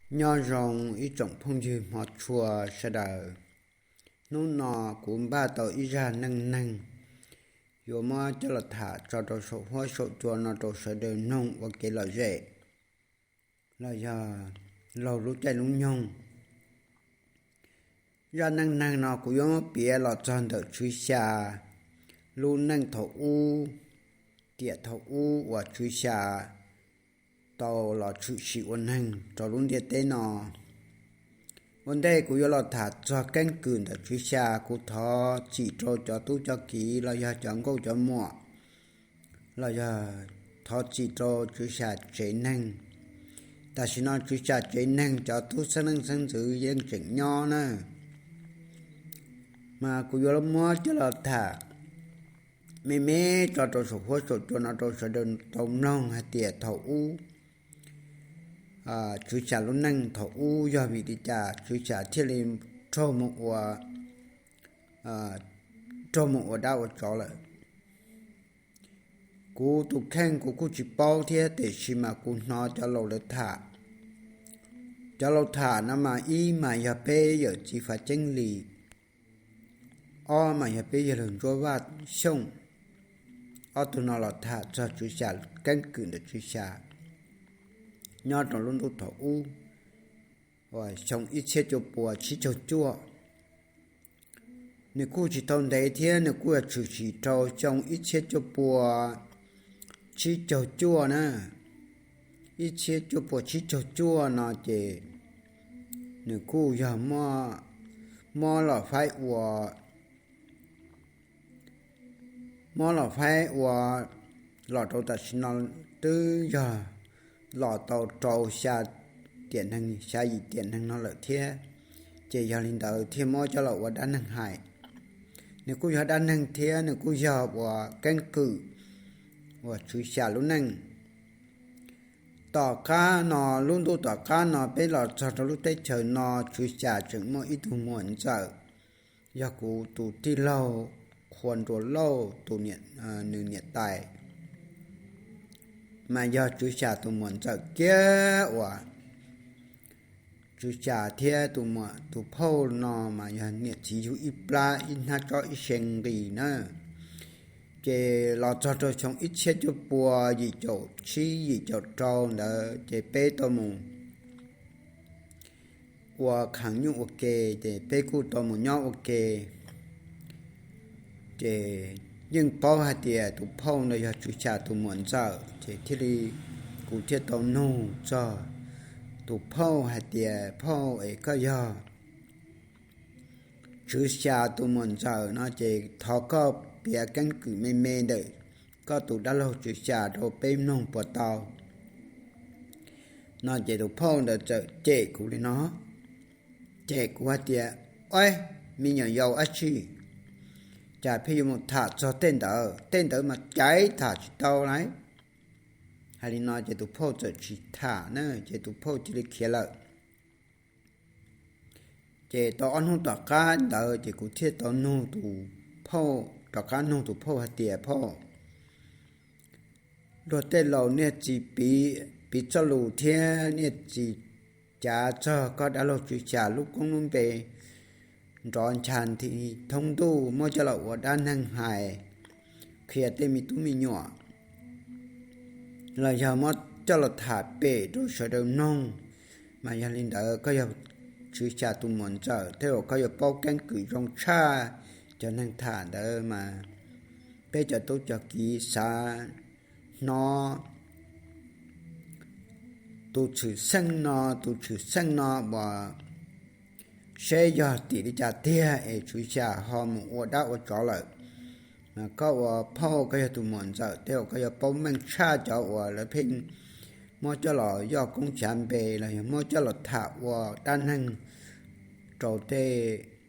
Nyob zoo ib tsoom phooj ywg hmov tshua sawv daws. Hnub no kuv npaj tau ib zaj neej neeg yuav muab coj los tham tso rau saum huab saum cua no rau sawv daws mloog ua kev lom zem los yog laug lub caij lub nyoog. Zaj neej neeg no kuv yuav muab piav los txog ntawm Tswv Xya lub neej thaum ub, tiam thaum ub uas Tswv Xya tau los tshwm sim ua neeg rau lub ntiaj teb no. Ua ntej kuv yuav los tham txog keeb kwm ntawm Tswv Xya, kuv thov txim rau cov tub cov kiv los yog cov nkauj cov muam, los yog thov txim rau Tswv Xya tsev neeg. Tam sim no Tswv Xya tsev neeg cov tub xeeb leej xeeb ntxwv yeej tseem nyob na. Mas kuv yuav muab coj los tham me me tso rau saum huab saum cua no rau sawv daws tau mloog hais tias thaum ub Tswv Xya lub neej thaum ub yog vim li cas Tswv Xya thiaj li raug mus ua, raug mus ua dab ua tsov lawm. Kuv tus kheej kuv kuj tsis paub thiab, tiam sis mas kuv hnov cov laus lawv tham. Cov laus tham no mas ib mas yog peb yawm txiv Fav Ceeb Lis, ob mas yog peb yawg laus Ntsuab Vaj Xyooj. Ob tug no los tham txog Tswv Xya, keeb kwm ntawm Tswv Xya nyob rau lub ntuj thaum ub uas xyoo ib txhiab cuaj pua tsib caug cuaj. Nws kuj tsis tau ntev thiab, nws kuj yog tshwm sim rau xyoo ib txhiab cuaj pua tsib caug cuaj na. Ib txhiab cuaj pua tsib caug cuaj no ces nws kuj yog muab los faib ua, muab los faib ua los rau tam sim no twb yog los tau rau xya tiam neeg, xya yim tiam neeg no lawm thiab. Ces yog li ntawd thiaj muab coj los ua dab neeg hais. Nws kuj yog dab neeg thiab nws kuj yog ua keeb kwm uas Tswv Xya lub neej. Tom qab no, lub ntuj tom qab no peb los txog rau lub teb chaws no, Tswv Xya tseem muaj ib tug muam ntxawm, yog kuv tus tij laug Qhua Nruas Lauj tus, nws niam tais, mas yog Tswv Xya tus muam ntxawm kiag uas Tswv Xya thiab tus muam tus phauj no mas yog niam txiv yug ib plab ib hnab tsob ib se nqis na. Ces los txog rau xyoo ib txhiab cuaj pua yim caum tsib yim caum rau ntawd ces peb tau mus ua khav nyuj ua ke, ces peb kuj tau mus nyob ua ke. Ces yeej paub hais tias tus phauj ntawd yog Tswv Xya tus muam ntxawm, ces thiaj li kuv thiaj tau nug txog tus phauj hais tias, phauj es koj yog Tswv Xya tus muam ntxawm no ces thov koj piav keeb kwm me me ntawm koj tus dab laug Tswv Xya rau peb mloog puas tau? No ces tus phauj ntawd txawm cem kuv li no, cem kuv hais tias, ua, me nyuam yaus dab tsi, cas pheej yuav mus tham txog tej ntawd, tej ntawd mas caiv tham tsis tau lauj. Hais li no ces tus phauj txawm tsis tham na, ces tus phauj cia li khiav lawm. Ces tau ob hnub tom qab ntawd ces kuv thiaj tau nug tus phauj, rov qab nug tus phauj hais tias, phauj, luag tej laus niaj txiv piv txoj lus thiab niaj txiv cav txog koj dab laug Tswv Xya lub koob lub npe nrov ncha nthi thoob ntuj, muab coj los ua dab neeg hais, qhia tej me tub me nyuam, los yog muab coj los tham pem rau sawv daws mloog. Mas yog li ntawd koj yog Tswv Xya tus muam ntxawm, tej zaum koj yuav paub keeb kwm zoo tshaj cov neeg tham ntawd mas peb cov tub cov kiv xav hnov tus tshwm xeej no, tus tshwm xeej no uas seb yog tim li cas tiag es Tswv Xya ho mus ua dab ua tsov lawm. Mas koj ua phauj, koj yog tus muam ntxawm, tej zaum koj yuav paub meej tshaj cov uas lawv pheej muab coj los yoj koob tsav npe los yog muab coj los tham ua dab neeg rau tej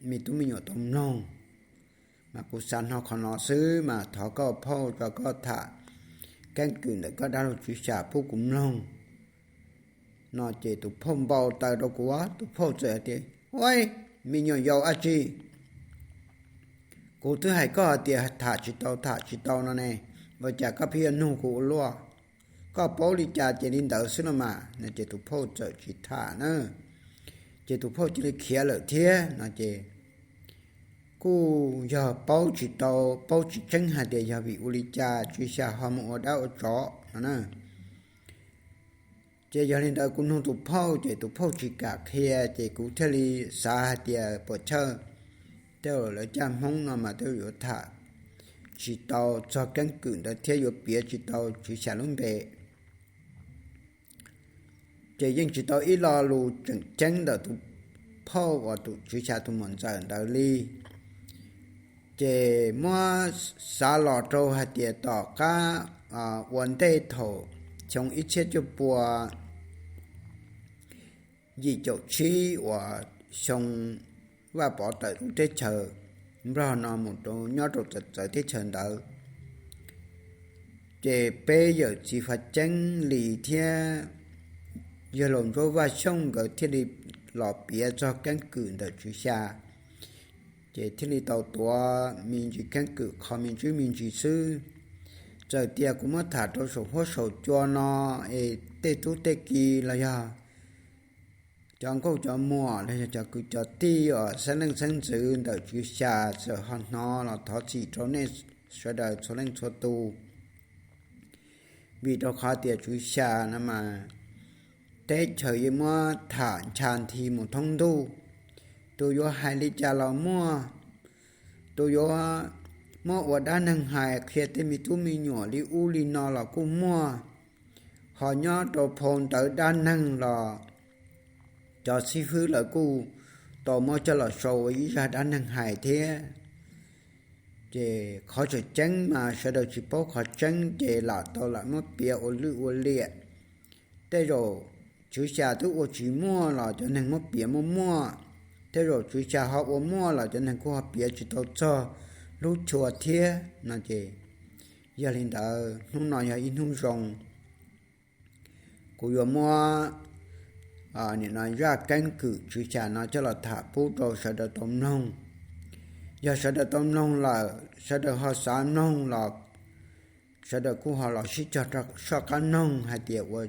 me tub me nyuam tau mloog. Mas kuv xav hnov qhov no xwb, mas thov koj phauj tso koj tham keeb kwm ntawm koj dab laug Tswv Xya pub kuv mloog. No ces tus phauj npau taws rau kuv, tus phauj txawm hais tias, ua, me nyuam yaus dab tsi, kuv twb hais koj hais tias tham tsis tau tham tsis tau no ne, ua cas koj pheej yuav nug kuv ua luaj? koj paub li cas ces li ntawd xwb no mas no ces tus phauj txawm tsis tham na. Ces tus phauj cia li khiav lawm thiab no ces kuj yog paub tsis tau, paub tsis tseeb hais tias yog vim ua li cas Tswv Xya ho mus ua dab ua tsov no na. Ces yog li ntawd kuv nug tus phauj ces tus phauj tsis kam qhia ces kuv thiaj li xav hais tias puas chawj tej lawv caj Hmoob no mas tej yuav tham tsis tau txog keeb kwm ntawd thiab yuav piav tsis tau Tswv Xya lub npe. Ces yeej tsis tau ib lo lus tseem ceeb ntawm tus phauj uas tus Tswv Xya tus muam ntxawm ntawd li. Ces muab xav los rau hais tias tom qab ua ntej thaum xyoo ib txhiab cuaj pua yim caum tsib uas xyoo Vaj Pov tawm lub teb chaws Nplog no mus rau nyob rau txawv txawv teb chaws ntawd, ces peb yawm txiv Fav Ceeb Lis thiab yawg laus Ntsuab Vaj Xyooj nkawd thiaj li los piav txog keeb kwm ntawm Tswv Xya. Ces thiaj li tau tuav me ntsis keeb kwm qho me ntsis me ntsis xwb. Txawm tias kuv muab tham rau saum huab saum cua no es tej tub tej ki los yog cov nkauj cov muam los yog cov kwv cov tij uas xeeb leej xeeb ntxwv ntawm Tswv Xya txawm ho hnov los thov txim rau nej sawv daws txhua leej txhua tus. Vim rau qhov tias Tswv Xya no mas teb chaws yeej muab tham ncha nthi mus thoob ntuj. Tus yuav hais li cas los muaj, tus yuav muab ua dab neeg hais qhia tej me tub me nyuam li ub li no los kuj muaj. Ho nyob rau phau ntawv dab neeg los cov xib fwb lawv kuj tau muab coj los sau ua ib zaj dab neeg hais thiab. Ces qhov tseem ceeb mas sawv daws tsis paub qhov tseeb ces lam tau lam muab piav ua lwj ua liam. Tej zaum Tswv Xya twb ua tsis muaj los cov neeg muab piav muaj muaj, tej zaum Tswv Xya ho ua muaj los cov neeg kuj ho piav tsis tau txog lub chua thiab no ces. Yog li ntawd hnub no yog ib hnub zoo, kuv yuav muab nim no zaj keeb kwm Tswv Xya no coj los tham pub rau sawv daws tau mloog. Yog sawv daws tau mloog lawm sawv daws ho xav mloog los sawv daws kuj ho los sib cog soj qab noog hais tias ua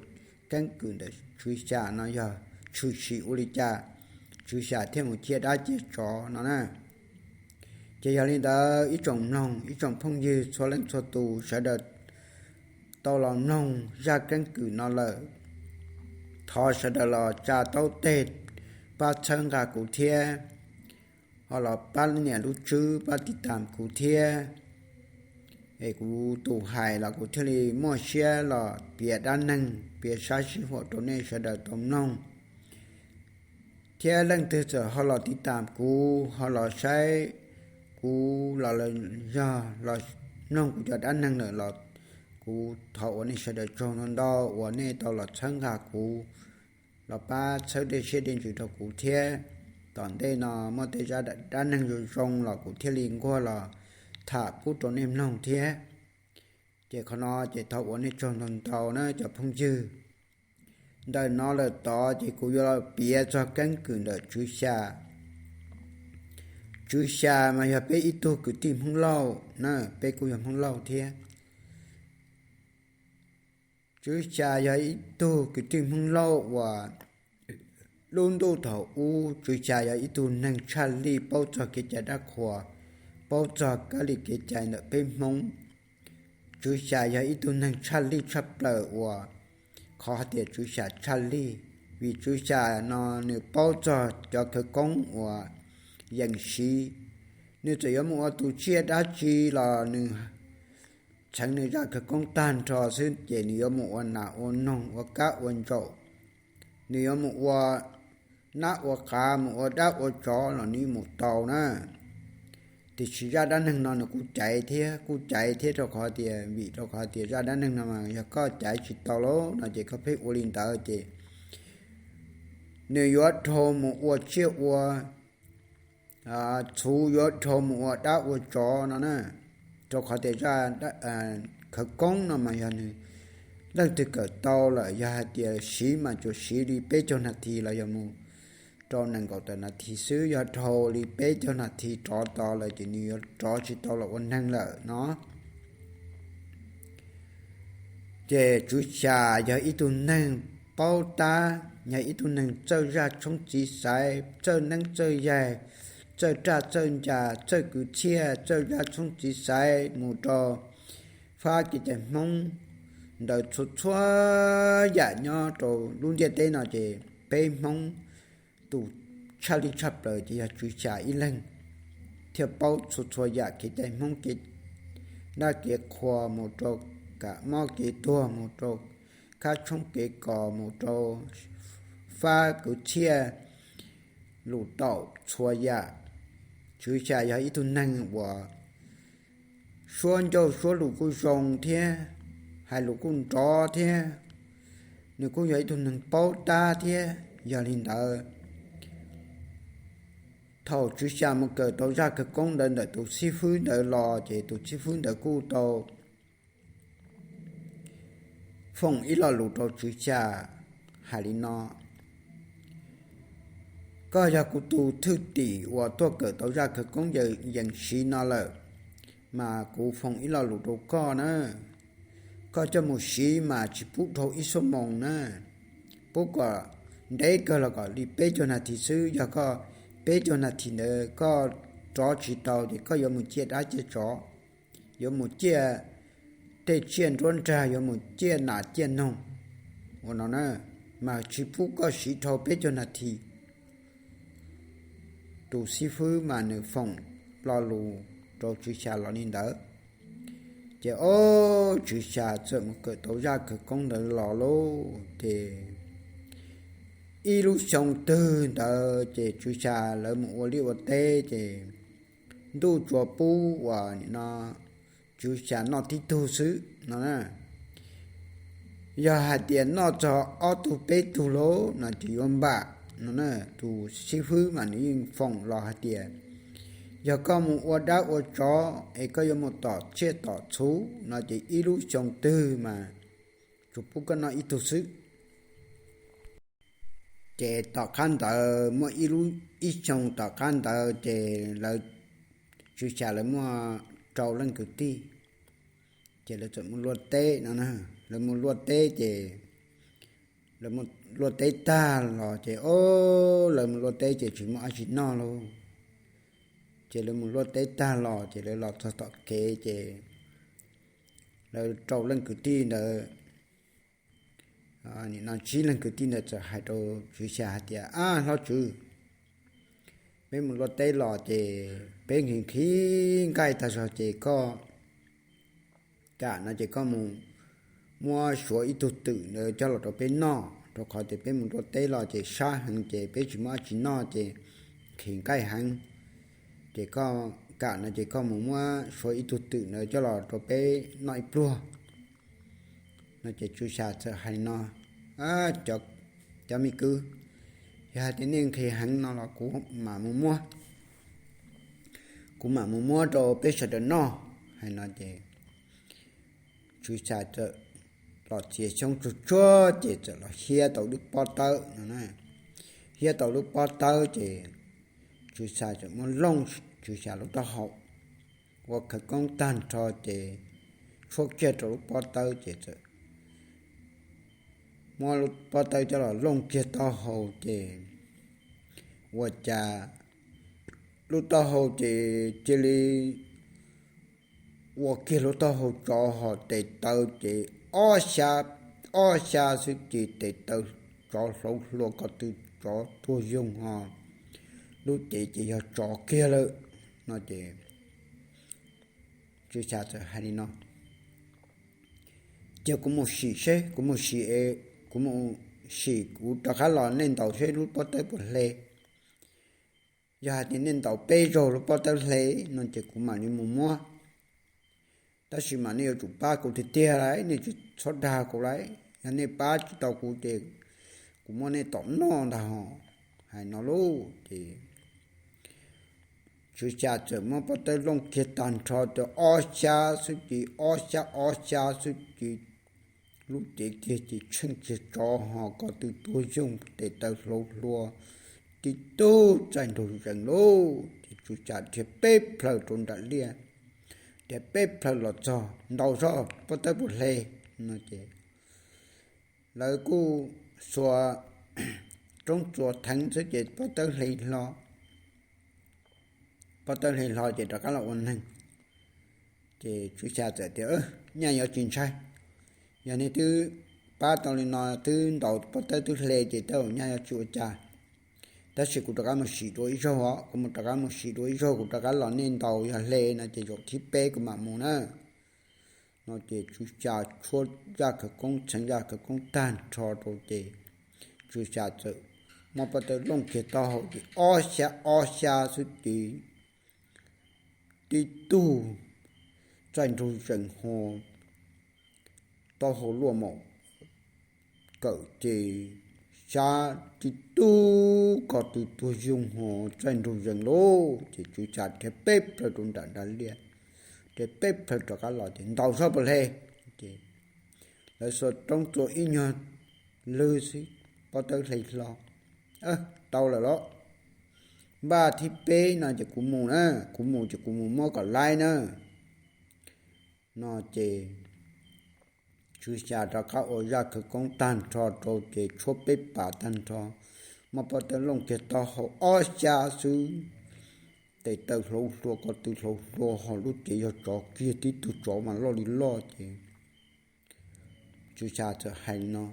keeb kwm ntawm Tswv Xya no yog tshwm sim ua li cas Tswv Xya thiaj mus ciaj dab ciaj tsov no na. Ces yog li ntawd ib tsoom mloog ib tsoom phooj ywg txhua leej txhua tus sawv daws tau los mloog zaj keeb kwm no lawm, thov sawv daws los tsa taub teg pab txhawb nqa kuv thiab, ho los pab nias lub tswb pab tiv tam kuv thiab. Es kuv tus hais los kuv thiaj li muaj siab los piav dab neeg piav sab sib huam rau nej sawv daws tau mloog. Thiab leej twg txawm ho los tiv tam kuv ho los saib kuv los yog los mloog kuv cov dab neeg lawm los kuv thov ua nej sawv daws tsaug ntau ntau uas nej tau los txhawb nqa kuv, los pab txhawb dej siab dej ntsws rau kuv thiab. Tom ntej no muaj tej zaj dab neeg zoo zoo los kuv thiaj li nquag los tham pub rau nej mloog thiab. Ces qhov no ces thov ua nej tsaug ntau ntau na cov phooj ywg. Ntawm no lawm tod ces kuv yuav los piav txog keeb kwm ntawm Tswv Xya. Tswv Xya mas yog peb ib tug kwv tij Hmoob Lauj na, peb kuj yog Hmoob Lauj thiab. Tswv Xya yog ib tug kwv tij Hmoob Lauj uas lub ntuj thaum ub Tswv Xya yog ib tug neeg tshaj lij paub txog kev cai dab qhuas, paub txog kab li kev cai ntawm peb Hmoob. Tswv Xya yog ib tug neeg tshaj lij tshaj plaws uas qhov hais tias Tswv Xya tshaj lij, vim Tswv Xya no nws paub txog cov khawv koob uas yees siv. Nws txawm yuav mus ua tus tsiaj dab tsi los nws txheev nws zaj khawv koob tag nrho xwb ces nws yuav mus ua nas ua noog ua kab ua ntsaum, nws yuav mus ua nab ua qav mus ua dab ua tsov los nws mus tau na. Tiam sis zaj dab neeg no nws kuj caiv thiab, kuj caiv thiab rau qhov tias, vim rau qhov tias zaj dab neeg no mas yog koj caiv tsis tau lawm no ces koj pheej ua li ntawd ces nws yuav dhau mus ua tsiaj ua txhu, yuav dhau mus ua dab ua tsov no na. Rau qhov tias zaj khawv koob no mas yog nws leej twg kawm tau lawm yog hais tias siv mas tsuas siv li peb caug nas this los yog mus rau nees nkaum tawm nas this xwb, yog dhau li peb caug nas this rov tod lawm ces nws yuav rov tsis tau los ua neeg lawm no. Ces Tswv Xya yog ib tug neeg paub tab, yog ib tug neeg txawj zaj tshoob txiv xaiv, txawj neeb txawj yaig, txawj raj txawj ncas, txawj kwv txhiaj, txawj zaj tshoob txiv xaiv mus rau fab kev cai Hmoob ntawd txhua txhua yam nyob rau lub ntiaj teb no ces peb Hmoob tus tshaj li tshaj plaws ces yog Tswv Xya ib leeg thiaj paub txhua txhua yam kev cai Hmoob, kev dab kev qhua mus rau kam mob kev tuag, mus rau khab tshoob kev kos, mus rau fab kwv txhiaj, lus taum txhua yam. Tswv Xya yog ib tug neeg uas suab ncauj suab lus kuj zoo thiab, hais lus kuj nrov thiab, nws kuj yog ib tug neeg paub tab thiab. Yog li ntawd, thaum Tswv Xya mus kawm tau zaj khawv koob ntawd ntawm tus xib fwb ntawd los ces tus xib fwb ntawd kuj tau foom ib lo lus rau Tswv Xya hais li no: Koj yog kuv tus thwj tim uas tuaj kawm tau zaj khawv koob yees siv no lawm, mas kuv foom ib lo lus rau koj na. Koj coj mus siv mas tsis pub dhau ib xuab moos na, pub kom ntev kawg los kom li peb caug nas this xwb. Yog koj peb caug nas this ntawd koj rov tsis tau ces koj yuav mus ciaj dab ciaj tsov, yuav mus ciaj tej tsiaj nruab nrag, yuav mus ciaj nas ciaj noog ua no na, mas tsis pub koj siv dhau peb caug nas this. Tus xib fwb mas nws foom lo lus rau Tswv Xya los li ntawd. Ces ob, Tswv Xya txawm mus kawm tau zaj khawv koob ntawd los lauj, ces ib lub xyoo twg ntawd ces Tswv Xya lawv mus ua liaj ua teb ces ntuj tsuas pub uas nim no Tswv Xya noj tib tug xwb no na. Yog hais tias noj txog ob tug peb tug lauj no ces yuav npam no na. Tus xib fwb mas nws yeej foom los hais tias yog koj mus ua dab ua tsov es koj yuav mus tom tsiaj tom txhu no ces ib lub xyoo twg mas tsuas pub koj noj ib tug xwb. Ces tom qab ntawd muaj ib lub, ib xyoo tom qab ntawd ces lawv, Tswv Xya lawv muaj rau leej kwv tij, ces lawv txawm mus luaj teb no na. Lawv mus luaj teb ces lawv mus luaj teb tag los ces ob, lawv mus luaj teb ces tsis muaj dab tsi noj lauj. Ces lawv mus luaj teb tag los ces lawv los txog tom kev ces lawv rau leej kwv tij ntawd, nim no tsib leej kwv tij ntawd txawm hais rau Tswv Xya hais tias, Ab hlob Tswv, peb mus luaj teb los ces peb nqhis nqhis nqaij tag zog ces koj kam no ces koj mus muab suav ib tug twm ntawd coj los rau peb noj, rau qhov tias peb mus luaj teb los ces sab heev ces peb tsis muaj dab tsi noj ces nqhis nqaij heev. Ces koj kam no ces koj mus muab suav ib tug twm ntawd coj los rau peb noj ib pluag no. Ces Tswv Xya txawm hais no, Cov me kwv, yog hais tias nej nqhis heev no los kuv mam mus muab, kuv mam mus muab rau peb sawv daws noj. Hais no ces Tswv Xya txawm los txiav xyoob tsuag tsuag ces txawm los hiab tau lub pob tawb no. Hiab tau lub pob tawb ces Tswv Xya txawm muab looj Tswv Xya lub taub hau, ua khawv koob tag nrho ces tshuab kiag rau lub pob tawb ces txawm muab lub pob tawb coj los looj kiag taub hau ces ua cas lub taub hau ces cia li ua kiag lub taub hau tsov ho tes taw ces ob xya, ob xya xwb ces tes taw tsov hlauv hlua ko tw, tsov tuag yoog ho lub cev ces yog tsov kiag lawm no ces Tswv Xya txawm hais li no, Cia kuv mus sim seb, kuv mus sim, kuv mus sim kuv rov qab los nej ntaus seb lub pob tawb puas hle. Yog hais tias nej ntaus peb zaug lub pob tawb hle no ces kuv mam li mus muab. Tab sis mas nej yuav tsum pab kuv tiag tiag lauj, nej tsis txhob dag kuv lauj. Yog nej pab tsis tau kuv ces kuv muab nej tom noj ntag ho. Hais no lauj ces Tswv Xya txawm muab pob tawb looj kiag tag nrho ces ob xya xwb ces ob xya, ob xya xwb ces lub cev kiag ces tsheej kiag tsov ho ko tw tuag yoog tes taw hlauv hlua tib tug txaij nraug zees lauj. Ces Tswv Xya dhia peb plhaw rau nram liaj, dhia peb plhaw los txog, Ntaus zog pob tawb puas hle no ces lawv kuj xuas roob txuas theev xwb ces pob tawb hle hlo, pob tawb hle hlo ces rov qab los ua neeg. Ces Tswv Xya txawm tias, Nyaj yuav tsis ntshai, yog nej twb pab tau li no, twb ntaus pob tawb twb hle ces tej zaum nyaj yuav tsis ua cas. Tab sis kuv rov qab mus sim dua ib zaug os, kuv mus rov qab mus sim dua ib zaug, kuv rov qab los nej ntaus, yog hle no ces zaum thib peb kuv mam mus na. No ces Tswv Xya tshuab zaj khawv koob, txheev zaj khawv koob tag nrho rau ces Tswv Xya txawm muab pob tawb looj kiag taub hau ces ob xya ob xya xwb ces tib tug txaij nraug zees ho taub hau luaj maum kawm ces xyab tib tug ko tw tuag zoo ho txaij nraug zees lauj. Ces Tswv Xya rhiav peb plhaw rau nram nrad liaj, rhiav peb plhaw rov qab los ces ntaus sab pas hle ces lawv xuas roob txuas ib nyuag lwg xwb, pob tawb hle hlo. Tau lawm los, npaj thib peb no ces kuv mus na, kuv mus ces kuv mus muab kom laib na. No ces Tswv Xya rov qab ua zaj khawv koob tag nrho rau ces tshuab peb pas tag nrho, muab pob tawb looj kiag taub hau ob xya xwb, tes taw hlauv hlua ko tw hlauv hlua ho lub cev yog tsov kiag tib tug tsov mas loj li loj ces Tswv Xya txawm hais li no,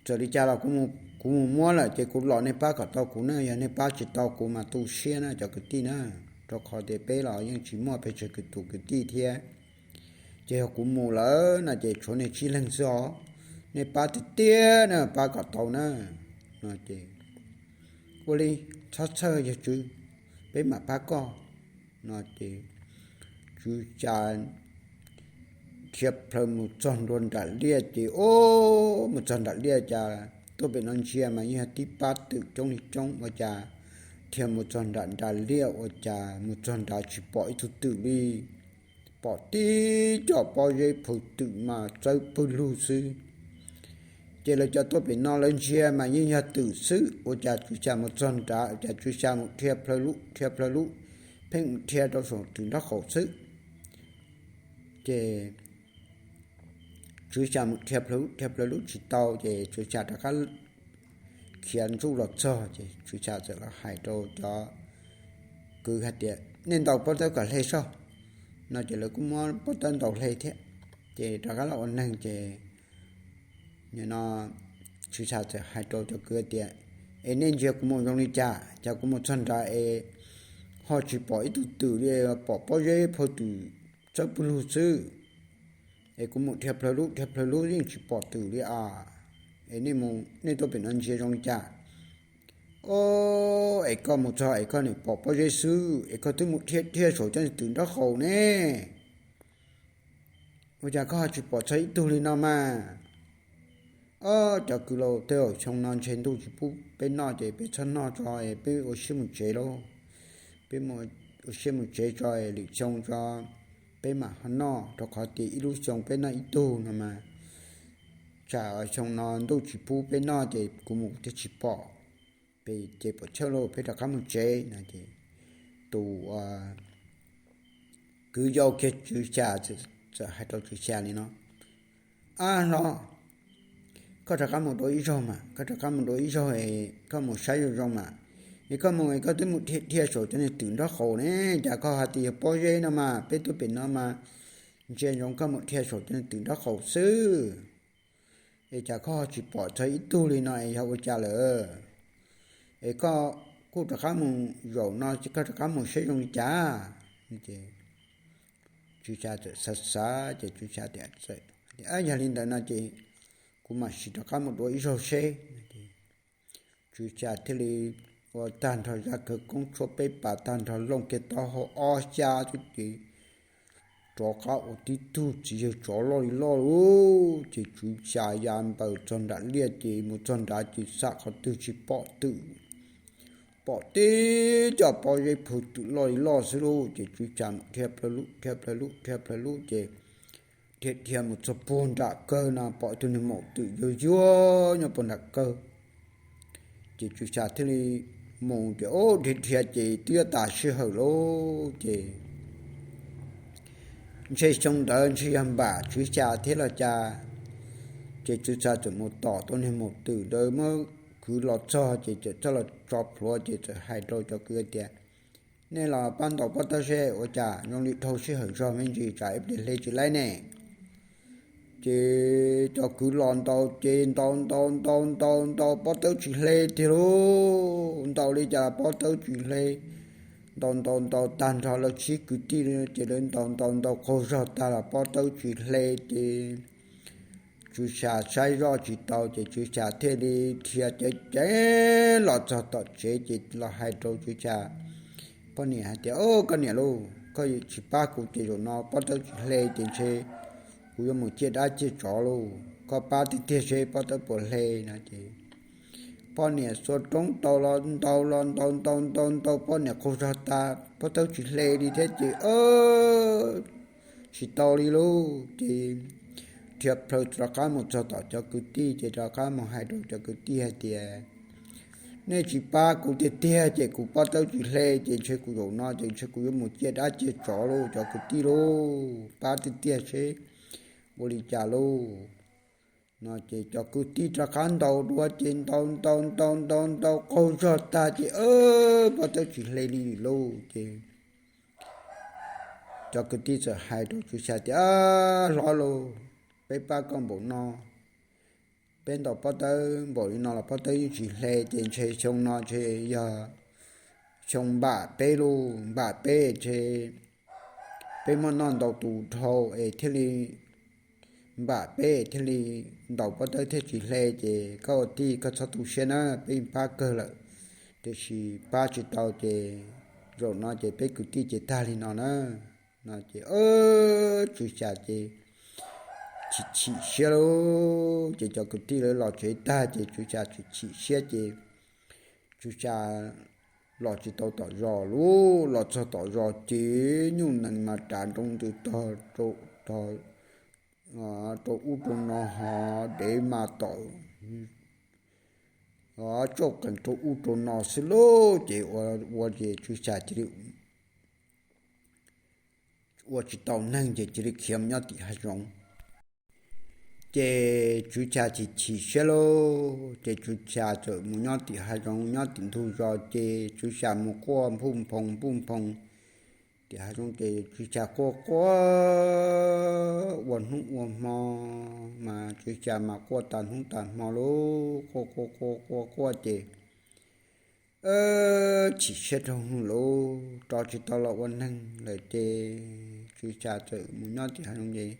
Txawm li cas los kuv mus muab lawm ces kuv los nej pab kom tau kuv na, yog nej pab tsis tau kuv mas tu siab na cov kwv tij na, rau qhov tias peb los yeej tsis muaj pes tsawg kwv tus kwv tij thiab. Ces yog kuv mus lawm no ces tshuav nej tsib leeg xwb os, nej pab tiag tiag na pab kom tau na. No ces ua li, txhob txhawj yawg Tswv, peb mam pab koj. No ces Tswv Xya dhia plhaw mus txog ntua nram liaj ces, o, mus txog nram liaj cas tuaj pem no ntsia mas yeej yog tib pab twm coob li coob ua cas, dhia mus txog nram nram liaj ua cas mus txog nrad tsis pom ib tug twm li, pom tib co pob zeb phaw twm mas txawb pawg lug xwb. Ces lawv cov tuaj pem no lawv ntsia mas yeej yog twm xwb, ua cas Tswv Xya mus txog nrad, ua cas Tswv Xya mus dhia plhaw lub dhia plhaw lub, pheej mus dhia rau saum twm nraub qaum xwb. Ces Tswv Xya mus dhia plhaw lub dhia plhaw lub tsis tau ces Tswv Xya rov qab khiav ntsuj los txog ces Tswv Xya txawm los hais rau cov kwv hais tias, Nej ntaus pob tawb kom hle soj. No ces lawv kuj muab pob tawb ntaus hle thiab. Ces rov qab los ua neeg ces no Tswv Xya txawm hais rau cov kwv tias, Es nej ntsia kuv mus zoo li cas? Cas kuv mus txog nrad es ho tsis pom ib tug twm li, pom pob zeb phaw twm txawb pawg lug xwb. Es kuv mus dhia plhaw lub dhia plhaw lub yeej tsis pom twm li as. Es nej tuaj pem no ntsia zoo li cas? O, es koj mus txog es koj nim pom pob zeb xwb es koj twb mus dhia dhia saum cov twm nraub qaum ne. Ua cas koj ho tsis pom txog ib tug li no mas? O, cov kwv laus, tej zaum xyoo no ntshe ntuj tsis pub peb noj ces peb txhob noj tso, peb ua siab mus tsev lauj. Peb ua siab mus tsev tso, lwm xyoo tso peb mam ho noj, rau qhov tias ib lub xyoo peb noj ib tug no mas, tsam xyoo no ntuj tsis pub peb noj ces kuv mus thiaj tsis pom. Peb ces pom chawj lauj, peb rov qab mus tsev no ces tus kwv yau kiag Tswv Xya txawm hais rau Tswv Xya li no, Ab hlob, koj rov qab mus dua ib zaug mas, koj rov qab mus dua ib zaug es koj mus saib zoo zoo mas, es koj mus es koj twb mus dhia dhia saum cov twm nraub qaum ne, cas koj hais tias yog pob zeb no mas, peb tuaj pem no mas ntsia zoo koj mus dhia saum cov twm nraub qaum xwb. Es cas koj tsis pom txog ib tug li no es yog ua cas lawm? Es koj kuj rov qab mus zaum no ces koj rov qab mus saib zoo li cas? Tswv Xya txawm xav xav ces Tswv Xya tias, Yog li ntawd no ces kuv mam sim rov qab mus dua ib zaug seb. Tswv Xya thiaj li ua tag nrho zaj khawv koob tshuab peb pas tag nrho, looj kiag taub hau ob xya xwb ces rov qab ua tib tug txiv yawg tsov loj li loj lauj. Ces Tswv Xya ya npaws txog nram liaj ces mus txog nrad ces xam qhov twg tsis pom twm, pom tib co pob zeb phaw twm loj li loj xwb lauj. Ces Tswv Xya mus dhia plhaw lub dhia plhaw lub dhia plhaw lub ces dhia dhia mus txog puag nram kawg no pom ib tug niag maum twm yuag yuag nyob puag nram kawg. Ces Tswv Xya thiaj li mus ces, o, dhia dhia ces twb yuav tas sij hawm lauj. Ces ntshe xyoo ntawd ntshe yog npam Tswv Xya thiab los cas, Ces Tswv Xya txawm mus tom tau niag maum twm ntawd muab kwv los txog ces txawm coj los tso plhuav ces txawm hais rau cov kwv tias, nej los pab ntaus pob tawb seb ua cas zoo li dhau sij hawm zog me ntsis tsam ib pliag hle tsis laib ne. Ces cov kwv los ntaus ces ntaus ntaus ntaus ntaus ntaus pob tawb tsis hle tiag lauj, ntaus li cas los pob tawb tsis hle. Ntaus ntaus ntaus tag nrho lawv tsib kwv tij ces lawv ntaus ntaus ntaus qaug zog tag los pob tawb tsis hle ces Tswv Xya saib zoj tsis tau ces Tswv Xya thiaj li dhia ceev ceev los txog tom tsev ces los hais rau Tswv Xya poj niam hais tias, o, koj niam lauj, koj tsis pab kuv ces zaum no pob tawb tsis hle ces ntshe kuv yuav mus ciaj dab ciaj tsov lauj, koj pab tiag tiag seb pob tawb puas hle no ces poj niam xuas roob taus los ntaus los ntaus ntaus ntaus ntaus poj niam qaug zog tas pob tawb tsis hle li thiab ces tsis tau li lauj ces dhia plaws rov qab mus txog tom cov kwv tij ces rov qab mus hais rau cov kwv tij hais tias, nej tsis pab kuv tiag tiag ces kuv pob tawb tsis hle ces ntshe kuv zaum no ces ntshe kuv yuav mus ciaj dab ciaj tsov lauj cov kwv tij lauj, pab tiag tiag seb ua li cas lauj no ces cov kwv tij rov qab ntaus dua ces ntaus ntaus ntaus ntaus ntaus qaug zog tag ces pob tawb tsis hle li lauj ces cov kwv tij txawm hais rau Tswv Xya tias, hlob lauj, peb pab koj npaum no, peb ntaus pob tawb npaum li no los pob tawb yeej tsis hle ces ntshe xyoo no ntshe yog xyoo npam peb lauj, npam peb ntshe peb muaj noj ntau tus dhau es thiaj li npam peb thiaj li ntaus pob tawb thiaj tsis hle ces koj ua tij koj txhob tu siab na, peb pab kawg lawm. Tiam sis pab tsis tau ces zaum no ces peb kwv tij ces tag li no na. No ces Tswv Xya ces chim chim siab lauj, ces cov kwv tij lawv los tsev tag ces Tswv Xya chim chim siab ces Tswv Xya los tsis tau tom zos lauj, los txog tom zos ces nyuj nees mas rav nroo ntws tog rau ub rau no ho dev mas tom tsauj qees rau ub rau no xwb lauj, ces ua ces Tswv Xya cia li ua tsis tau neeg ces cia li khiav mus nyob tim hav zoov. Ces Tswv Xya chim chim siab lauj, ces Tswv Xya txawm mus nyob tim hav zoov nyob tim ntug zos ces Tswv Xya mus quaj npuj nphoo npuj nphoo tim hav zoov ces Tswv Xya quaj quaj ua hnub ua hmo, mas Tswv Xya mas quaj tas hnub tas hmo lauj, quaj quaj quaj quaj quaj ces chim siab rau lauj, rov tsis tau los ua neeg lawm ces Tswv Xya txawm mus nyob tim hav zoov ces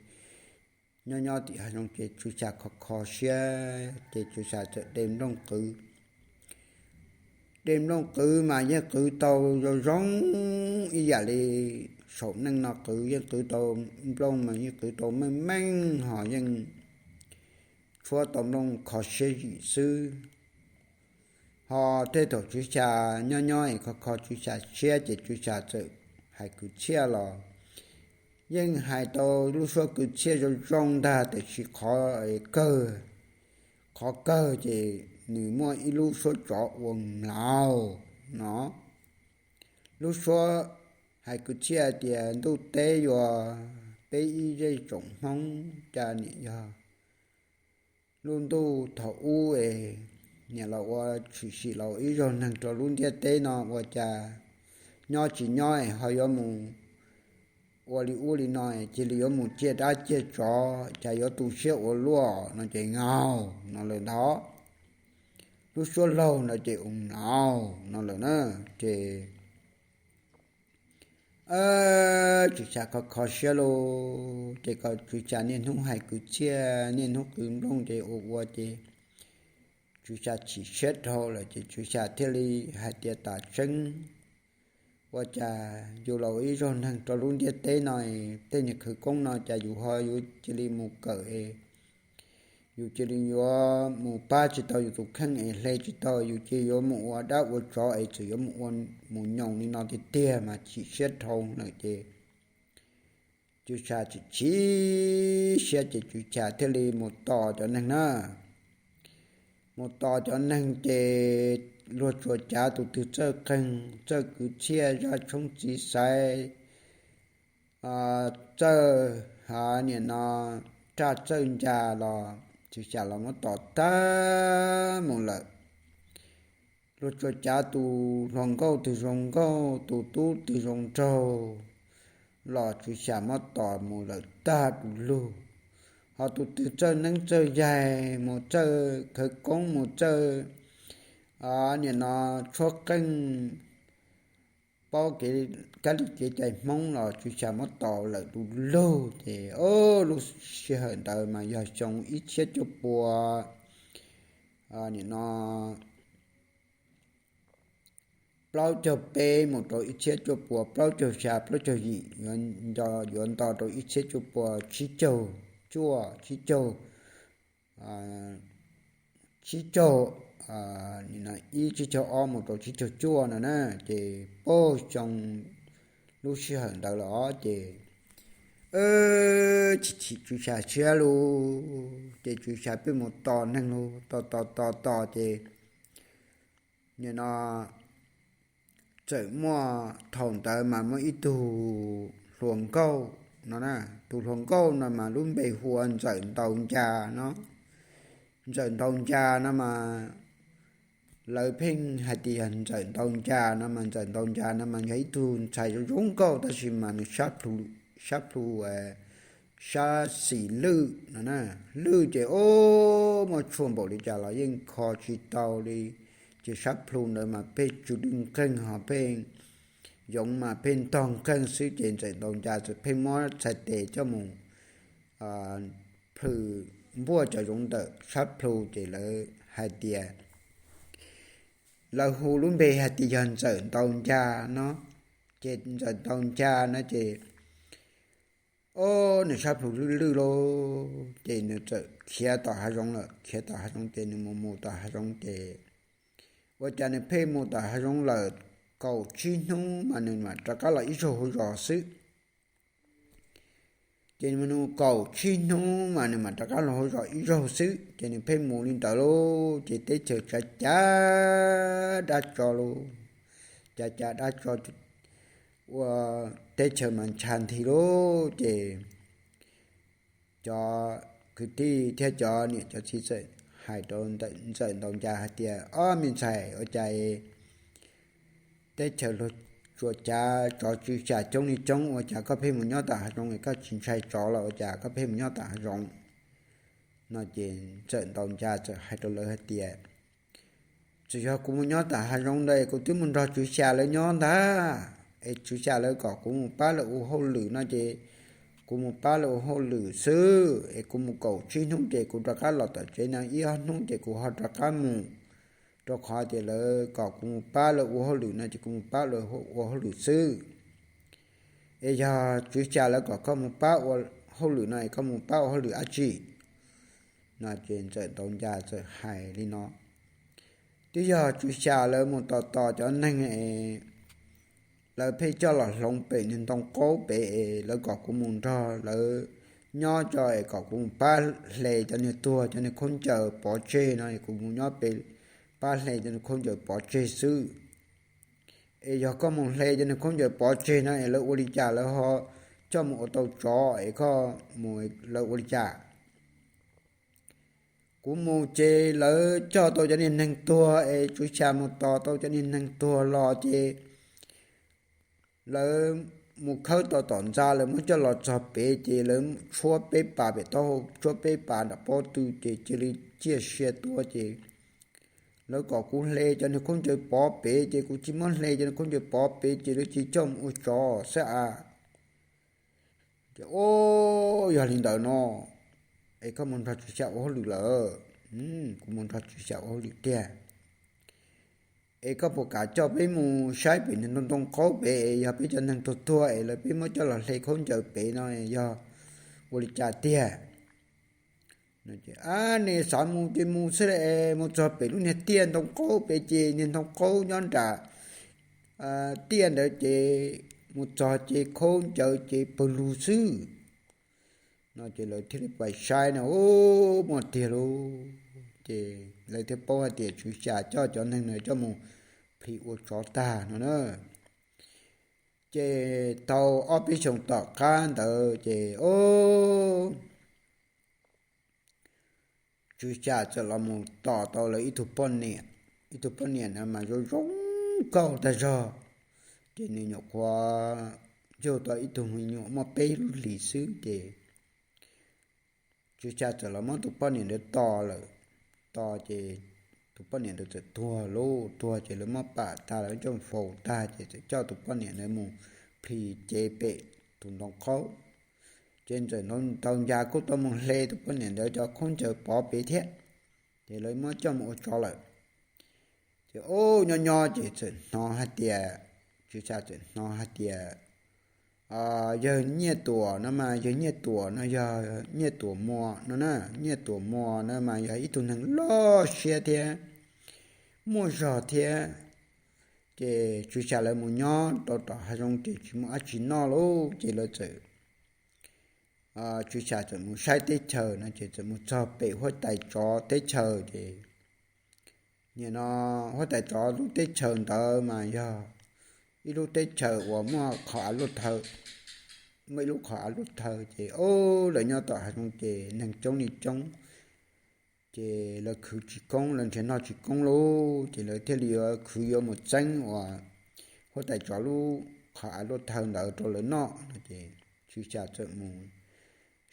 nyob nyob tim hav zoov ces Tswv Xya kho kho siab ces Tswv Xya txawm de nplooj qwv. De nplooj qwv mas yeej qwv tau zoo zoo ib yam li saum neej no qwv, yeej qwv tau nplooj mas yeej qwv tau meej meej ho yeej tshuab tau nplooj kho siab zim xwb. Ho tej thaum Tswv Xya nyob nyob es kho kho Tswv Xya siab ces Tswv Xya txawm hais kwv txhiaj los yeej hais tau lub suab kwv txhiaj zoo zoo ntag, tiam sis qhov kawg, qhov kawg ces nws muaj ib lub suab tsov ua mlaus no. Lub suab hais kwv txhiaj tias ntuj teb yuav peb ib zej tsoom Hmoob cas niam yog lub ntuj thaum ub es niam los ua tshwm sim los ua ib zaug neeg rau lub ntiaj teb no ua cas nyob tsis nyob es ho yuav mus ua li ub li no es cia li yuav mus ciaj dab ciaj tsov, cas yuav tu siab ua luaj no ces ngaus no lawm ntag. Lub suab laug no ces ua mlaus no lawm na. Ces Tswv Xya kho kho siab lauj, ces kom Tswv Xya niaj hnub hais kwv txhiaj niaj hnub qwv nplooj ces ua ua ces Tswv Xya chim siab dhau lawm ces Tswv Xya thiaj li hais tias tam seeb ua cas yus los ib zaug neeg rau lub ntiaj teb no, tej niag khawv koob no cas yus ho yuav cia li mus kawm es yus cia li yuav mus pab tsis tau yus tus kheej es hle tsis tau, yus cia yuav mus ua dab ua tsov es txawm yuav mus ua mus nyoos li no tiag tiag mas chim siab dhau lawm ces Tswv Xya chim chim siab ces Tswv Xya thiaj li mus tos cov neeg na. Mus tos cov neeg ces luag tsuas cav tus twg txawj qeeg txawj kwv txhiaj zaj tshoob txiv xaiv, txawj hais niam no raj txawj ncas los Tswv Xyas los muab tom tag mus lawm. Luag tsuas cav tus hluas nkauj twg zoo nkauj, tus tub twg zoo nraug los Tswv Xyas muab tom mus lawm tag du lug. Ho tus twg txawj neeb txawj yaig, mus txawj khawv koob, mus txawj nim no tshuab qeej, paub kev kab li kev cai Hmoob los Tswv Xyas muab tom lawm du lug. Ces o, lub sij hawm ntawd mas yog xyoo ib txhiab cuaj pua nim no plaub caug peb mus rau ib txhiab cuaj pua plaub caug xya plaub caug yim, yuav nto rau ib txhiab cuaj pua tsib caug cuaj, tsib caug, tsib caug, ib tsib caug ob mus rau tsib caug cuaj no na. Ces pab xyoo lub sij hawm ntawd los ces chim chim Tswv Xyas siab lug, ces Tswv Xyas pheej mus tos neeg lug, tos tos tos tos ces nim no txawm muaj, thaum ntawd mas muaj ib tug hluas nkauj no, tus hluas nkauj no mas lub npe hu ua Ntxawm Ntaus Ncas no. Ntxawm Ntaus Ncas no mas lawv pheej hais tias yog Ntxawm Ntaus Ncas no mas Ntxawm Ntaus Ncas no mas yog ib tug ntxhais zoo zoo nkauj tab sis mas nws sab plhu, sab xis lwj no, lwj ces o, muaj tshuaj npaum li cas los yeej kho tsis tau li. Ces sab plhu ntawd mas pheej tsw lwj nqeeg ho pheej yoov mas pheej ntog nqeeg xwb ces Ntxawm Ntaus Ncas txawm pheej muab txhais tes coj mus plhws npuaj cov zoov ntawm sab plhu ces lawv hais tias lawv hu lub npe hais tias yog Ntxawm Ntaus Ncas no. Ces Ntxawm Ntaus Ncas no ces o, nws sab plhu lwj lwj lauj ces nws txawm khiav tom hav zoov lawm. Khiav tom hav zoov ces nws mus mus tom hav zoov ces ua cas nws pheej mus tom hav zoov lawm kaum tsib hnub mas nws mam rov qab los ib zaug hauv zos xwb. Ces nws mus kaum tsib hnub mas nws mam rov qab los hauv zos ib zaug xwb ces nws pheej mus li ntawd lauj ces teb chaws cav cav dab tsov lauj, cav cav dab tsov ua teb chaws mas ntshav nthi lauj ces cov kwv tij thiab cov niam cov txiv txawm hais rau Ntxawm Ntaus Ncas hais tias, Ob me ntxhais, ua cas teb chaws luag tsuas cav tsov tsw xyam coob li coob ua cas koj pheej mus nyob tom hav zoov es koj tsis ntshai tsov los ua cas koj pheej mus nyob tom hav zoov? No ces Ntxawm Ntaus Ncas txawm hais rau lawv hais tias, Txawm yog kuv mus nyob tom hav zoov ntawd es kuv twb mus nrog Tswv Xyas lawv nyob ntag, es Tswv Xyas lawv kom kuv mus pab lawv ua hauj lwm no ces kuv mus pab lawv ua hauj lwm xwb, es kuv mus kaum tsib hnub ces kuv rov qab los tom tsev no ib ob hnub ces kuv ho rov qab mus, rau qhov tias lawv kom kuv mus pab lawv ua hauj lwm no ces kuv mus pab lawv ua hauj lwm xwb. Es yog Tswv Xyas lawv kom koj mus pab ua hauj lwm no es koj mus pab ua hauj lwm dab tsi? No ces Ntxawm Ntaus Ncas txawm hais li no, Twb yog Tswv Xyas lawv mus tos tos cov neeg es lawv pheej coj los hloov pem niag ntoo qaub pem es lawv kom kuv mus nrog lawv nyob tso es kom kuv mus pab hle cov niag tuag cov niag khaub ncaws pov tseg no es kuv mus nyob pem pab hle cov niag khaub ncaws pov tseg xwb. Es yog koj mus hle cov niag khaub ncaws pov tseg no es lawv ua li cas lawv ho coj mus ua tau tsov es koj mus lawv ua li cas? Kuv mus ces lawv coj tau cov niag neeg tuag es Tswv Xyas mus tos tau cov niag neeg tuag los ces lawv mus khawb tau tom ntxa lawv muab coj los txog pem ces lawv tshuab peb pas pem taub hau tshuab peb pas nram pob tw ces cia li ciaj sia tuaj ces lawv kom kuv hle cov niag khaub ncaws pov pem ces kuv tsis muab hle cov niag khaub ncaws pov pem ces lawv cia coj mus ua tsov xwb a. Ces, O, yog li ntawd no es koj mus nrog Tswv Xyas ua hauj lwm lawm? Kuv mus nrog Tswv Xyas ua hauj lwm tiag. Es koj puas kam coj peb mus saib pem niag ntoo ntoo qaub pem es yog peb cov neeg tuag tuag es lawv peb muab coj los hle khaub ncaws pem no yog ua li cas tiag? Ab, nej xav mus ces mus xwb las, mus txog pem lub niag tiaj ntoo qaub pem ces niag ntoo qaub nyob nram tiaj ntawd ces mus txog ces khaub ncaws ces pawg lug xwb. No ces lawv thiaj li pais saib no, Ub, muaj tiag lauj. Ces lawv thiaj paub hais tias Tswv Xyas coj cov neeg no coj mus plhis ua tsov tag no na. Ces tau ob peb xyoos tom qab ntawd ces, o, Tswv Xya txawm los mus tom tau lawv ib tug poj niam. Ib tug poj niam na mas zoo zoo nkauj tag zog, ces nws nyuam qhuav yug tau ib tug me nyuam muaj peb lub hlis xwb ces Tswv Xya txawm los muab tus poj niam ntawd tos lawm. Tos ces tus poj niam ntawd txawm tuag lauj. Tuag ces lawv muab pam tag, lawv coj faus tag ces txawm coj tus poj niam ntawd mus plhis cev pem tus ntoo qaub. Ces Ntxawm Ntau Ncas kuj tau mus hle tus poj niam ntawd cov khaub ncaws pov pem thiab, ces lawv muab coj mus ua tsov lawm. Ces ub, nyob nyob ces txawm hnov hais tias, Tswv Xya txawm hnov hais tias yawg Nyiaj Tuam no mas, yawg Nyiaj Tuam no yog Nyiaj Tuam Muas no na. Nyiaj Tuam Muas no mas yog ib tug neeg loj siab thiab muaj zog thiab. Ces Tswv Xya lawv mus nyob rau tom hav zoov ces tsis muaj dab tsi noj lauj, ces lawv txawm, Tswv Xya txawm mus saib teb chaws no ces txawm mus txog pem huab tais tsov teb chaws ces nim no huab tais tsov lub teb chaws ntawd mas yog ib lub teb chaws uas muaj qhov av luaj thawj, muaj ib lub qhov av luaj thawj ces ub, lawv nyob tom hav zoov ces neeg coob li coob, ces lawv khwv tsis koob, lawv nrhiav noj tsis koob lauj, ces lawv thiaj li yuav khwv yuav mus txeeb uas huab tais tsov lub qhov av luaj thawj ntawd rau lawv noj no ces Tswv Xya txawm mus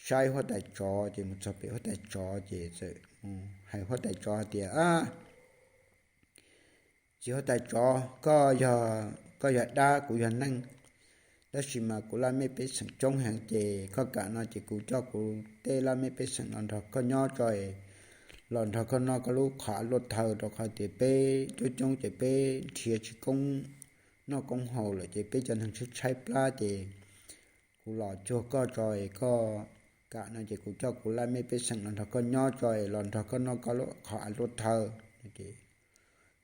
saib huab tais tsov ces mus txog pem huab tais tsov ces txawm mus hais huab tais tsov hais tias, Txiv huab tais tsov, koj yog, koj yog dab, kuv yog neeg, tab sis mas kuv laj mej pej xeem coob heev ces koj kam no ces kuv coj kuv tej laj mej pej xeem los nrog koj nyob tso, los nrog koj noj koj lub qhov av luaj thawj, rau qhov tias peb coob coob ces peb nrhiav tsis koob noj koob haus lawm ces peb cov neeg tshaib tshaib plab ces kuv los cuag koj tso es koj kam no ces kuv coj kuv laj mej pej xeem los nrog koj nyob tso es los nrog koj noj koj lub qhov av luaj thawj.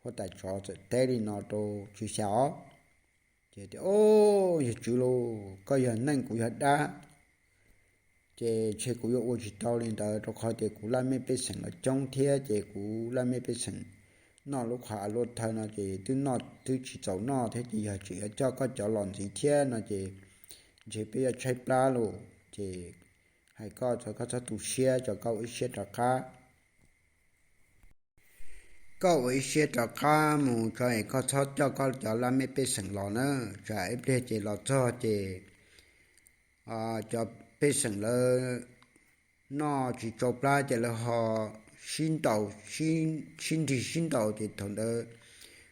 Huab tais tsov txawm teb li no rau Tswv Xya os, ces tias, Au, yawg tswv lauj, koj yog neeg kuv yog dab, ces ntshe kuv yuav ua tsis tau li ntawd, rau qhov tias kuv laj mej pej xeem los coob thiab ces kuv laj mej pej xeem noj lub qhov av luaj thawj no ces twb noj twb tsis txaus noj thiab ces yog tseem yuav coj koj cov los ntxiv thiab no ces ntshe peb yuav tshaib plab lauj. Ces hais koj txog koj txhob tu siab, tso koj ua ib siab rov qab. Koj ua ib siab rov qab mus tso es koj txhob coj koj cov laj mej pej xeem los na, tsam ib pliag ces los txog ces cov pej xeem lawv noj tsis tsau plab ces lawv ho sib ntaus, sib nrig sib ntaus ces thaum ntawd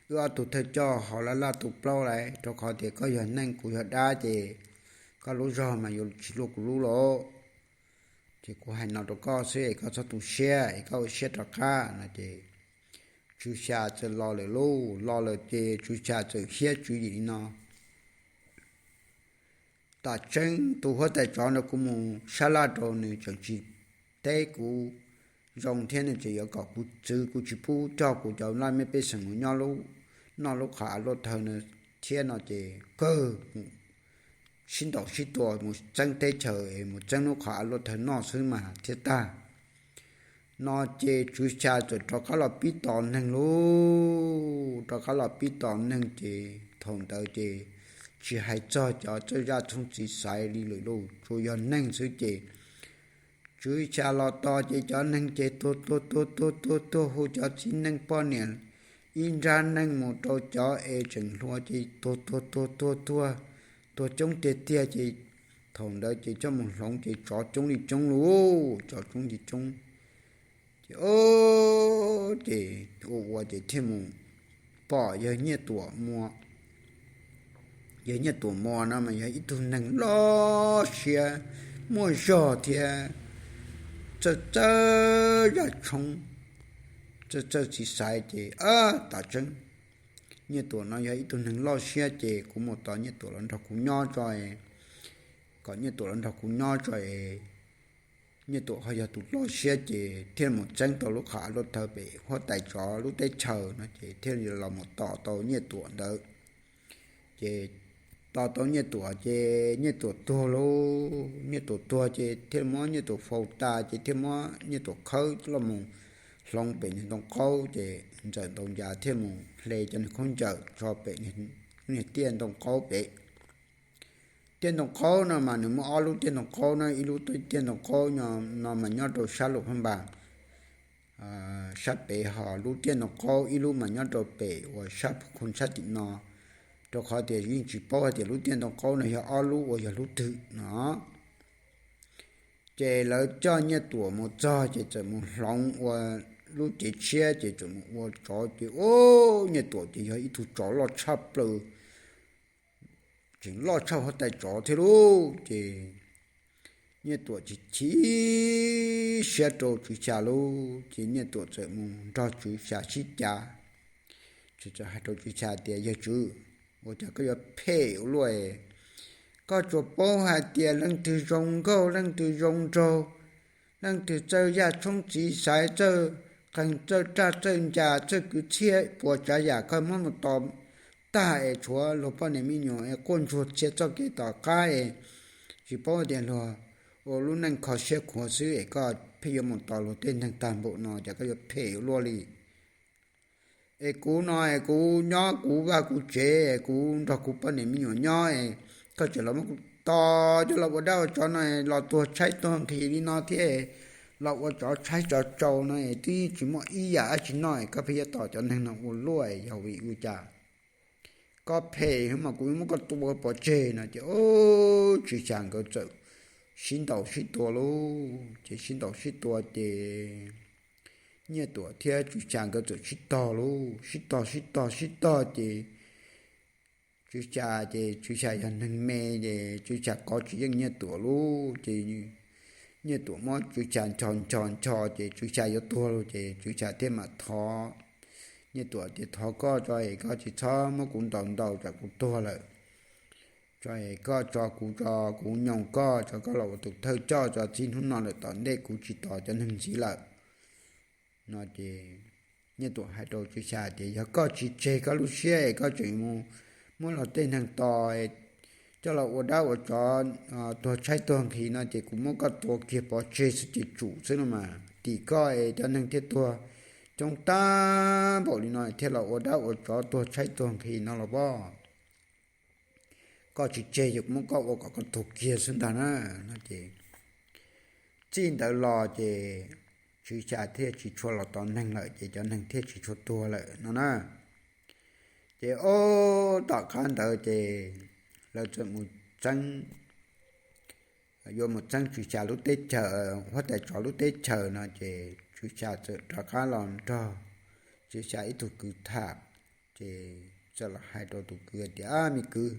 wb ob tug thawj coj ho laj laj tu plaub lawm, rau qhov tias koj yog neeg kuv yog dab ces koj lub zog mas yuav tsis luaj kuv lub lauj. Ces kuv hais no rau koj xwb es koj txhob tu siab es koj ua siab rov qab no ces Tswv Xya txawm los lawm lauj. Los lawm ces Tswv Xya txawm hiab tswv yim li no: Tam tseeb tus huab tais tsov ntawd kuv mus sab laj rau nws tseem tsis teb kuv zoo thiab nws tseem yuav kom kuv txwv, kuv tsis pub coj kuv cov laj mej pej xeem mus nyob lub, noj lub qhov av luaj thawj no thiab no ces kawg sib ntaus sib tua mus txeeb teb chaws, mus txeeb lub qhov av luaj thawj noj xwb mas thiaj tag. No ces Tswv Xya txawm rov qab los pib tos neeg lauj. Rov qab los pib tos neeg ces thaum ntawd ces tsis hais txog cov txawj zaj txhooj txiv xaiv li lawm lauj, tsuas yog neeg xwb ces Tswv Xya los tos ces cov neeg ces tuag tuag tuag tuag tuag tuag, hu cov txiv neej poj niam ib nrab neej mus rau cov es tseem hluas ces tuag tuag tuag tuag tuag, tuag coob tiag tiag ces thaum ntawd ces coj mus hloov ces tsov coob li coob lauj, tsov coob li coob. Ces, o, ces ua ua ces thiaj mus pom yawg Nyiaj Tuam Muas. Yawg Nyiaj Tuam Muas no mas yog ib tug neeg loj siab, muaj zog thiab txawj txawj zaj tshoob, txawj txawj txiv xaiv ces, Ab, tam tseeb Nyiaj Tuam no yog ib tug neeg loj siab ces kuv mus tos Nyiaj Tuam los nrog kuv nyob tso, kom Nyiaj Tuam los nrog kuv nyob tso es Nyiaj Tuam ho yog tus loj siab ces thiaj mus txeeb tau lub qhov av luaj thawj pem huab tais tsov lub teb chaws no ces thiaj li los mus tos tau Nyiaj Tuam ntawd. Ces tos tau Nyiaj Tuam ces Nyiaj Tuam tuag lauj. Nyiaj Tuam tuag ces thiaj muab Nyiaj Tuam faus tas ces thiaj muab Nyiaj Tuam khawb los mus hloov pem niag ntoo qaub ces Ntxawm Ntau Ncas thiaj mus hle cov niag khaub ncaws tso pem niag tiaj ntoo qaub pem. Tiaj ntoo qaub no mas nws muaj ob lub tiaj ntoo qaub no, ib lub tiaj ntoo qaub no mas nyob rau sab Luam Phaj Npas, sab pem, ho lub tiaj ntoo qaub ib lub mas nyob rau pem uas sab phu khon sab tim no, rau qhov tias yeej tsis paub hais tias lub tiaj ntoo qaub no yog ob lub uas yog lub twg no. Ces lawv coj Nyiaj Tuam mus txog ces txawm mus hloov ua lub cev tshiab ces txawm mus ua tsov ces ub, Nyiaj Tuam ces yog ib tug tsov loj tshaj plaws, tseem loj tshaj huab tais tsov thiab lauj. Ces Nyiaj Tuam chim chim siab rau Tswv Xya lauj, ces Nyiaj Tuam txawm mus nrog Tswv Xya sib cav. Ces txawm hais rau Tswv Xya tias, Yawg Tswv, ua cas koj yuav phem ua luaj? Koj tsuas paub hais tias leej twg zoo nkauj, leej twg zoo nraug, leej twg txawj yaj tshoob txiv xaiv, txawj qeeg, txawj raj txawj ncas, txawj kwv txhiaj puas tsav yam, koj muab mus tos tag es tshuav luag poj niam me nyuam es quaj ntsuag txhia txoj kev tom qab es tsis paub tias luag ua lub neej kho siab khuav xwb es koj pheej yuav mus tos luag tej neeg tag npaum no, cas koj yuav phem ua luaj li? Es kuv no es kuv nyob kuv vaj kuv tsev es kuv nrog kuv poj niam me nyuam nyob es koj tseem los muab kuv tos coj los ua dab ua tsov no es los tuag tshaib tuag nqhis li no thiab, los ua tsov tshaib tsov tsau no es twb tsis muaj ib yam dab tsi noj es koj pheej yuav tos cov neeg no ua luaj, yog vim ua cas koj phem mas kuv yuav muab koj tua pov tseg no. Ces ub, Tswv Xya nkawd txawm sib ntaus sib tua lauj. Ces sib ntaus sib tua ces Nyiaj Tuam thiab Tswv Xya nkawd txawm sib tog lauj, sib tog sib tog sib tog ces Tswv Xya ces Tswv Xya yog neeg me ces Tswv Xya kov tsis yeej Nyiaj Tuam lauj. Ces Nyiaj Tuam muab Tswv Xya nchos nchos nchos ces Tswv Xya yuav tuag lauj. Ces Tswv Xya thiaj mam thov Nyiaj Tuam tias, Thov koj tso es koj tsis txhob muab kuv ntaus ntaus tsam kuv tuag lawm, tso es koj tso kuv tso, kuv nyoos koj tso, koj los ua tus thawj coj tso, txij hnub no lawm tom ntej kuv tsis tos cov neeg ntxiv lawm no. Ces Nyiaj Tuam hais rau Tswv Xya tias, Yog koj tsis tseg koj lub siab es koj tseem mus muab luag tej neeg tos coj los ua dab ua tsov tuag tshaib tuag nqhis no ces kuv muab koj tua kiag pov tseg xwb ces tsum xwb no mas, tim koj es cov neeg thiaj tuag coob tag npaum li no thiaj los ua dab ua tsov tuag tshaib tuag nqhis no los pob. Koj tsis tseg ces kuv muab koj ua kom koj tuag kiag xwb ntag na no. Ces txij ntawd los ces Tswv Xya thiaj tsis tshua los tos neeg lawm ces cov neeg thiaj tsis tshua tuag lawm no na. Ces ub, tom qab ntawd ces lawv txawm mus txeeb, yuav mus txeeb Tswv Xya lub teb chaws, huab tais tsov lub teb chaws no ces Tswv Xya txawm rov qab los nrog Tswv Xya ib tug kwv tham. Ces txawm los hais rau tus kwv tias, Ab, me kwv,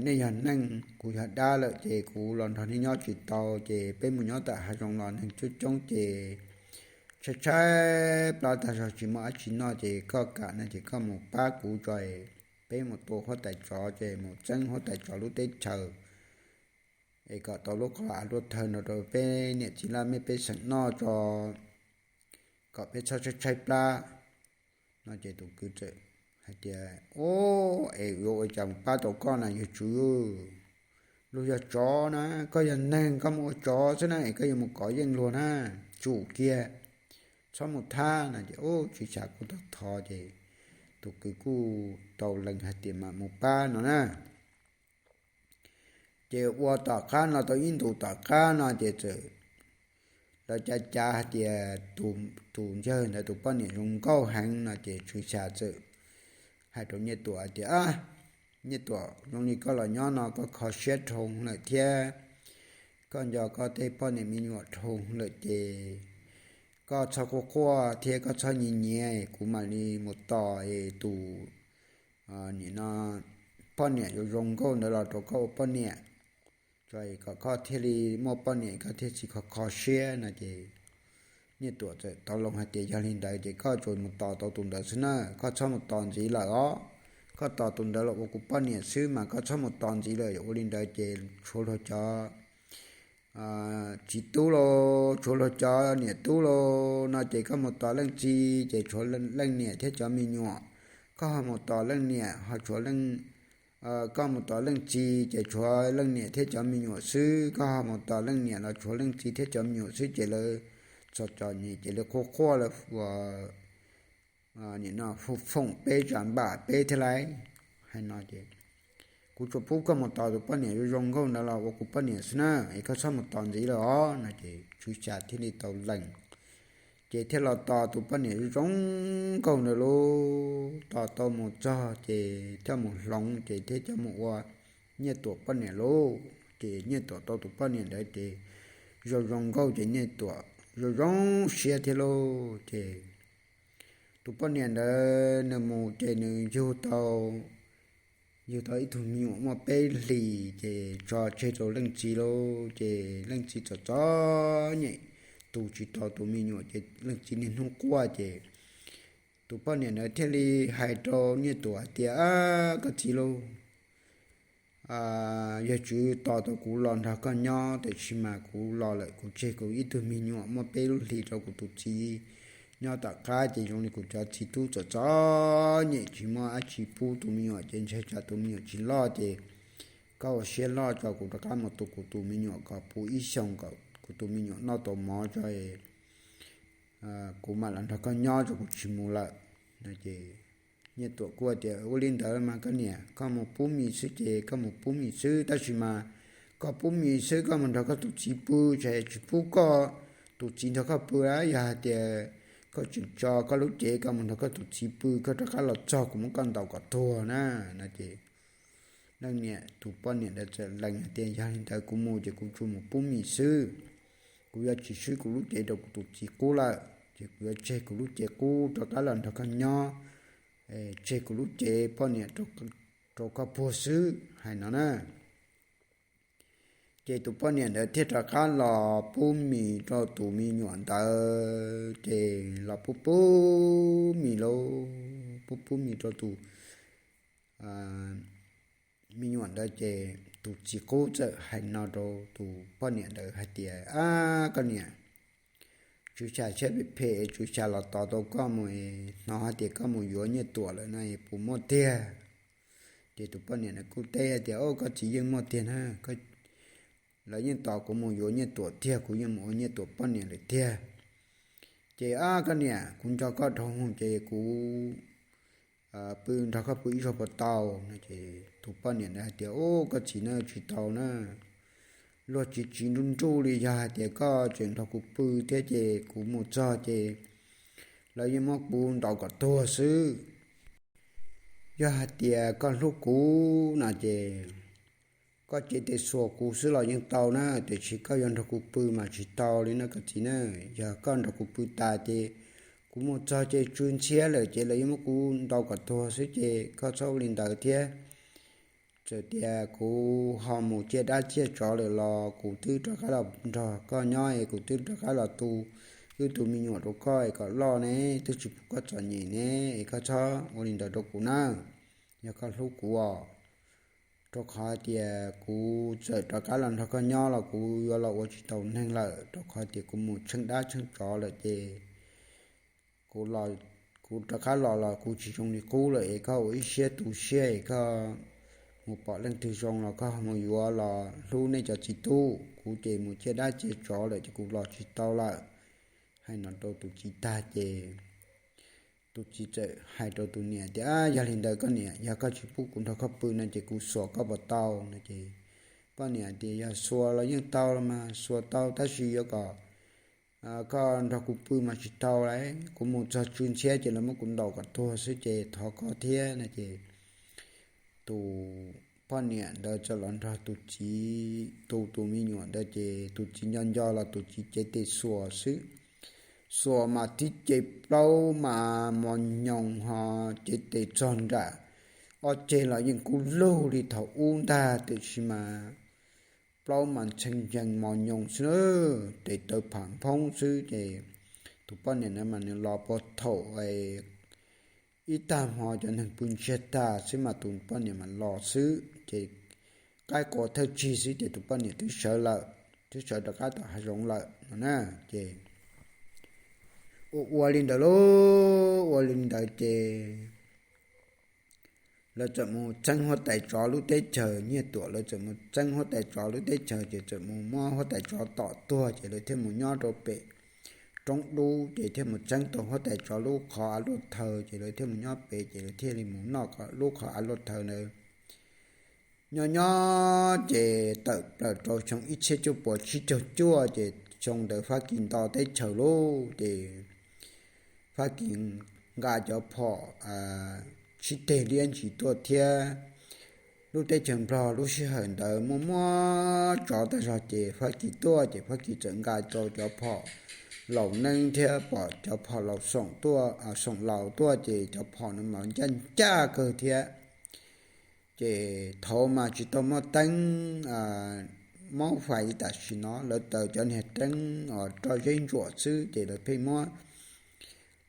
nej yog neeg, kuv yog dab lawm ces kuv los nrog nej nyob tsis tau ces peb mus nyob tom hav zoov los neeg coob coob ces tshaib tshaib plab tag zog tsis muaj dab tsi noj ces koj kam no ces koj mus pab kuv tso, peb mus tua huab tais tsov ces mus txeeb huab tais tsov lub teb chaws es kom tau lub qhov av luaj thawj no rau peb niam txiv laj mej pej xeem noj tso, kom peb txhob tshaib tshaib plab no. Ces tus kwv txawm hais tias, Ub, es yuav ua cas mus pab tau koj na yawg tswv? Luag yog tsov na, koj yog neeg koj mus ua tsov xwb na es koj yuav mus kov yeej luag na, tsum kiag, txhob mus thab no. Ces ub, Tswv Xya kuj thov thov ces tus kwv kuj tau lees hais tias mam mus pab no na. Ces ua tom qab no tau ib ntus tom qab no ces txawm lawv cav cav hais tias tus ntxawg ntawd tus poj niam zoo nkauj heev no ces Tswv Xya txawm hais rau Nyiaj Tuam hais tias, Nyiaj Tuam, zoo li koj los nyob no koj kho siab dhau lawm thiab koj nco koj tej poj niam me nyuam dhau lawm ces koj txhob quaj quaj thiab koj txhob nyiav nyiav, kuv mam li mus tos es tus, nim no, poj niam zoo zoo nkauj ntawd los rau koj ua poj niam, tso es kom koj thiaj li muaj poj niam koj thiaj tsis kho kho siab no. Ces Nyiaj Tuam txawm tau loo hais tias, Yog li ntawd ces koj tsuas mus tos tau tus ntawd xwb na, koj txhob mus tos ntxiv lawm os. Koj tos tus ntawd los ua kuv poj niam xwb mas koj txhob mus tos ntxiv lawm. Ua li ntawd ces tshuav luag cov txiv tub los tshuav luag cov niam tub los no ces koj mus tos leej txiv ces tshuav leej niam thiab cov me nyuam. Koj ho mus tos leej niam ho tshuav, koj mus tos leej txiv ces tshuav leej niam thiab cov me nyuam xwb, koj ho mus tos leej niam los tshuav leej txiv thiab cov me nyuam xwb ces lawv txom txom nyem ces lawv quaj quaj lawv nim no hu foom peb tsa npam peb thiab lauj. Hais no ces, kuv tsuas pub koj mus tos tus poj niam zoo zoo nkauj ntawd los ua kuv poj niam xwb na, es koj txhob mus tos ntxiv lawm os no. Ces Tswv Xyas thiaj li tau lees, ces thiaj los tos tus poj niam zoo zoo nkauj ntawd lauj. Tos tau mus txog ces coj mus hloov ces thiaj coj mus ua Nyiaj Tuam poj niam lauj. Ces Nyiaj Tuam tau tus poj niam ntawd ces zoo zoo nkauj ces Nyiaj Tuam zoo zoo siab thiab lauj. Ces tus poj niam ntawd nws mus ces nws yug tau, yug tau ib tug me nyuam muaj peb hlis ces tso tseg rau leej txiv lauj. Ces leej txiv txom txom nyem tu tsis tau tus me nyuam ces leej txiv niaj hnub quaj ces tus poj niam ntawd thiaj li hais rau Nyiaj Tuam hais tias, Ab, koj txiv lauj, yog Tswv tos tau kuv los nrog koj nyob, tiam sis mas kuv los lawm kuv tseg kuv ib tug me nyuam muaj peb lub hlis rau kuv tus txiv nyob tom qab ces zoo li kuv cov txiv tub txom txom nyem tsis muaj dab tsi pub tus me nyuam ces ntshe tsam tus me nyuam tsis loj ces koj ua siab loj tso kuv rov qab mus tu kuv tus me nyuam kom puv ib xyoos kom kuv tus me nyuam noj tau mov tso, kuv mam los nrog koj nyob tso kuv tsis mus lawm. Ces Nyiaj Tuam kuj tias, Ua li ntawd mas koj niam, koj mus pub mis xwb ces koj mus pub mis xwb, tab sis mas koj pub mis xwb koj mus nrog koj tus txiv pw, tsis pub koj tus txiv nrog koj pw a. Yog hais tias koj tseem tso koj lub cev koj mus nrog koj tus txiv pw, koj rov qab los txog kuv muab koj ntaus kom tuag na no. Ces leej niam, tus poj niam ntawd txawm lees hais tias, Yog li ntawd kuv mus ces kuv tsuas mus pub mis xwb, kuv yuav tsis swb kuv lub cev rau kuv tus txiv qub lawm, ces kuv yuav tseg kuv lub cev qub rov qab los nrog koj nyob, tseg kuv lub cev poj niam rau koj puag xwb, hais no na. Ces tus poj niam ntawd thiaj rov qab los pub mis rau tus me nyuam ntawd, ces los pub pub mis lauj, pub pub mis rau tus me nyuam ntawd, ces tus txiv qub txawm hais no rau tus poj niam ntawd hais tias, Ab, koj niam, Tswv Xyas siab phem phem, Tswv Xyas los tos tau koj mus, hnov hais tias koj mus yuav Nyiaj Tuam lawm no puas muaj tiag? Ces tus poj niam ntawd kuj teb hais tias, Au, koj txiv, yeej muaj tiag na, lawv yeej tos kuv mus yuav Nyiaj Tuam tiag, kuv yeej mus ua Nyiaj Tuam poj niam lawm tiag. Ces, Ab, koj niam, kuv nco koj dhau, ces kuv pw nrog koj pw ib zaug puas tau no? Ces tus poj niam ntawd hais tias, Au, koj txiv na, tsis tau na, luag tsiv tsiv nruj nruj li, yog hais tias koj tseem nrog kuv pw thiab ces kuv mus txog ces lawv yeej muab kuv ntaus kom tuag xwb. Yog hais tias koj hlub kuv no ces koj cev tes xuas kuv xwb los yeej tau na, tiam sis koj yuav nrog kuv pw mas tsis tau li no koj txiv na. Yog koj nrog kuv pw tas ces kuv mus txog ces tsw ntxhiab lawm ces lawv yuav muab kuv ntaus kom tuag xwb, ces koj txhob ua li ntawd thiab. Txawm tias kuv ho mus ciaj dab ciaj tsov lawm los kuv twb rov qab los nrog koj nyob es kuv twb rov qab los tu wb tus me nyuam rau koj es kom loj ne, twb tsis pub koj txom nyem ne, es koj txhob ua li ntawd rau kuv na, yog koj hlub kuv os. Rau qhov tias kuv txawm rov qab los nrog koj nyob los kuv yuav los ua tsis tau neeg lawm, rau qhov tias kuv mus tsheej dab tsheej tsov lawm ces kuv rov qab los los kuv tsis zoo li qub lawm es koj ua ib siab tu siab es koj mus pom leej twg zoo los koj mus yuav los hlub nej cov txiv tub. Kuv ces mus ciaj dab ciaj tsov lawm ces kuv los tsis tau lawm. Hais no rau tus txiv tag ces tus txiv txawm hais rau tus niam tias, Yog li ntawd koj niam, yog koj tsis pub kuv nrog koj pw no ces kuv xuas koj puas tau no? Ces poj niam tias, Yog xuas los yeej tau los mas, xuas tau tab sis yuav kom koj nrog kuv pw mas tsis tau lauj, kuv mus txog tsw ntxhiab ces lawv muab kuv ntaus kom tuag xwb ces thov koj thiab no. Ces tus poj niam ntawd txawm los nrog tus txiv tu tus me nyuam ntawd ces tus txiv nco nco los tus txiv cev tes xuas xwb, xuas mas tib ce plaub mas mos nyoos ho cev tes txog nram ob ceg los yeej kub lug li thaum ub ntag, tiam sis mas plaub mas ntxhee ncees mos nyoos xwb na, tes taw pham nphoob xwb ces tus poj niam na mas nws los puag thaum ib tag hmo cov neeg pw ntsiag tag xwb mas tus poj niam mas los xwb ces qaib qua thawj tsig xwb ces tus poj niam twb sawv lawm, twb sawv rov qab tom hav zoov lawm no na. Ces ua ua li ntawd lauj, ua li ntawd ces lawv txawm mus txeeb huab tais tsov lub teb chaws, Nyiaj Tuam lawv txawm mus txeeb huab tais tsov lub teb chaws ces txawm mus muab huab tais tsov tom tuag ces lawv thiaj mus nyob rau pem roob dub ces thiaj mus txeeb tau huab tais tsov lub qhov av luaj thaws ces lawv thiaj mus nyob pem ces lawv thiaj li mus noj lub qhov av luaj thaws ntawd. Nyob nyob ces tawm plaws rau xyoo ib txhiab cuaj puas tsib caug cuaj ces xyoo ntawd Fab Kis nto teb chaws lauj, ces Fab Kis nqa cov phom tsib teg liab ntsis tuaj thiab. Lub teb chaws Nplog lub sij hawm ntawd muaj muaj tsov tag zog ces Fab Kis tuaj ces Fab Kis txawm nqa rau cov phom laus neeb thiab pom cov phom laus xoom tuaj, xoom laus tuaj ces cov phom no mas ncaj ncaj kawg thiab. Ces thaud mas tsis tau muaj teeb maub fais li tam sim no, lawv taws cov niag teeb roj zeb ntsuam xwb ces lawv pheej muab,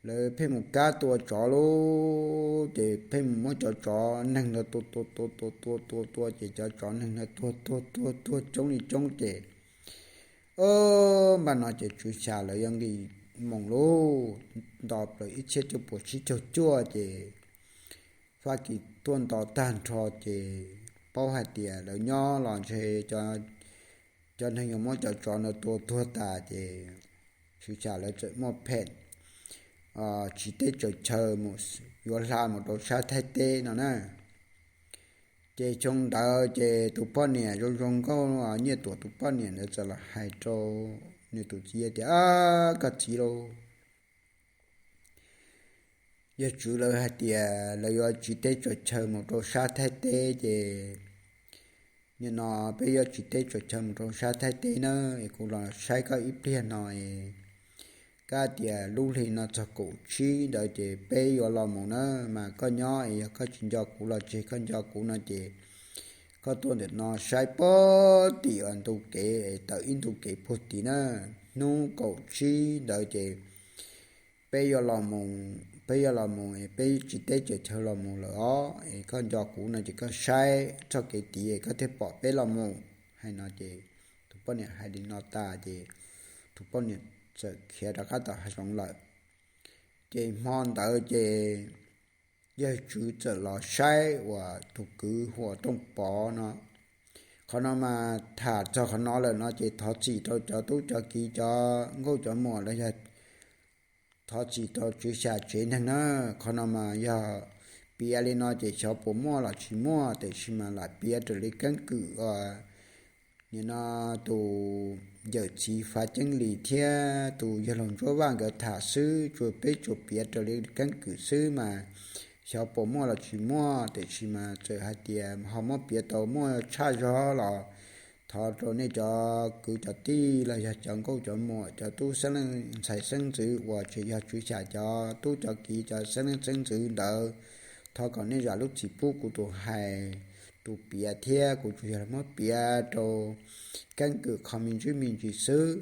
lawv pheej mus kab tua tsov lauj, ces pheej mus muab cov tsov neeg ntawd tua tua tua tua tua tua tua ces cov tsov neeg ntawd tuag tuag tuag tuag coob li coob ces, o, npaj no ces Tswv Xya lawv yuav nqis mus lauj, nto plaws ib txhiab cuaj puas tsib caug cuaj ces Fab Kis tuaj nto tag nrho ces paub hais tias lawv nyob los ntshe cov neeg yuav muab cov tsov ntawd tua tuag tas ces Tswv Xya lawv txawm muaj pheem tsiv teb tsaws chaw mus, yuav hla mus rau sab Thaib teb no na. Ces xyoo ntawd ces tus poj niam zoo zoo nkauj Nyiaj Tuam tus poj niam ntawd txawm los hais rau nws tus txiv tias, Ab, koj txiv lauj, yawg Tswv lawv hais tias lawv yuav tsiv teb tsaws chaw mus rau sab Thaib teb ces nim no peb yuav tsiv teb tsaws chaw mus rau sab Thaib teb nawb es kuv los saib koj ib pliag no es koj tias lub hli no txog kaum tsib ntawd ces peb yuav los mus na, mas koj nyob es yog koj tsis nco kuv los tseg, koj nco kuv no ces koj tuaj ntawm no saib puag tim uas ntu kev es tawm ib ntu kev puag tim na, hnub kaum tsib ntawd ces peb yuav los mus, peb yuav los mus es peb tsiv teb tsaws chaw los mus lawm os, es koj nco kuv no ces koj saib txoj kev tid es koj thiaj pom peb los mus. Hais no ces tus poj niam hais li no tas ces tus poj niam txawm khiav rov qab tom hav zoov lawm. Ces hmo ntawd ces yawg Tswv txawm los saib uas tus kwv hu ua Tooj Pov no. Qhov no mas tham txog qhov no lawm no ces thov txim rau cov tub cov kiv cov nkauj cov muam los yog thov txim rau Tswv Xya tsev neeg na. Qhov no mas yog piav li no ces xyov puas muaj los tsis muaj, tiam sis mas lam piav raws li keeb kwm uas nim no tus yawm txiv Fav Ceeb Lis thiab tus yawg laus Ntsuab Vaj nkawd tham xwb, tsuas peb tsuas piav raws li keeb kwm xwb mas xyov puas muaj los tsis muaj, tiam sis mas txawm hais tias ho muab piav tau muaj tshaj zog los thov rau nej cov kwv cov tij los yog cov nkauj cov muam cov tub xeeb leej ntxhais xeeb ntxwv uas tseem yog Tswv Xya cov tub cov kiv cov xeeb leej xeeb ntxwv ntawd, thov kom nej zam lub txim pub kuv tus hais tus piav thiab kuv tsuas yog muab piav rau keeb kwm qhov me ntsis me ntsis xwb.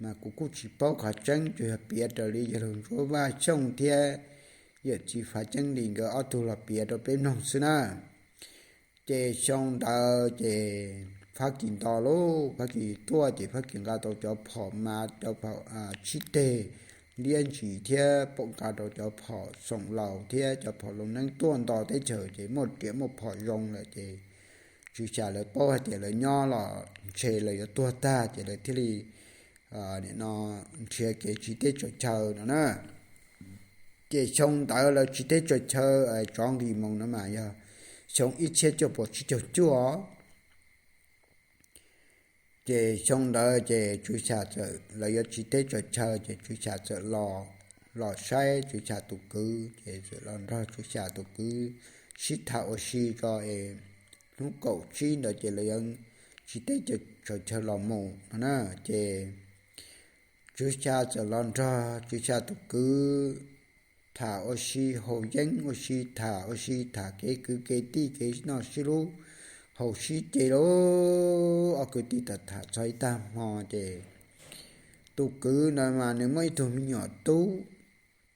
Mas kuv kuj tsis paub qhov tseeb, tsuas yog piav raws li yawg laus Ntsuab Vaj Xyooj thiab yawm txiv Fav Ceeb Lis nkawd ob tug los piav rau peb mloog xwb na. Ces xyoo ntawd ces Fab Kis nto lauj, Fab Kis tuaj ces Fab Kis nqa tau cov phom mas cov phom tsib teg liab ntsis thiab pom nqa rau cov phom xoom laus thiab cov phom laus neeb tuaj nto teb chaws ces muaj riam muaj phom zoo lawm ces Tswv Xya lawv paub hais tias lawv nyob los ntshe lawv yuav tuag tag ces lawv thiaj li nim no nrhiav kev tsiv teb tsaws chaw no na. Ces xyoo ntawd lawv tsiv teb tsaws chaw tsov nqis mus no mas yog xyoo ib txhiab cuaj puas tsib caug cuaj. Ces xyoo ntawd ces Tswv Xya txawm lawv yuav tsiv teb tsaws chaw ces Tswv Xya txawm los, los saib Tswv Xya tus kwv ces txawm los nrog Tswv Xya tus kwv sib tham ua si tso es hnub kaum tsib ntawd ces lawv yuav tsiv teb tsaws chaw los mus no na. Ces Tswv Xya txawm los nrog Tswv Xya tus kwv tham ua si, haus yeeb ua si, tham ua si, tham kev kwv kev tij kev noj sib hlub, haus sib ce lauj. Ob kwv tij tham tham txog ib tag hmo ces tus kwv ntawd mas nws muaj ib tug me nyuam tub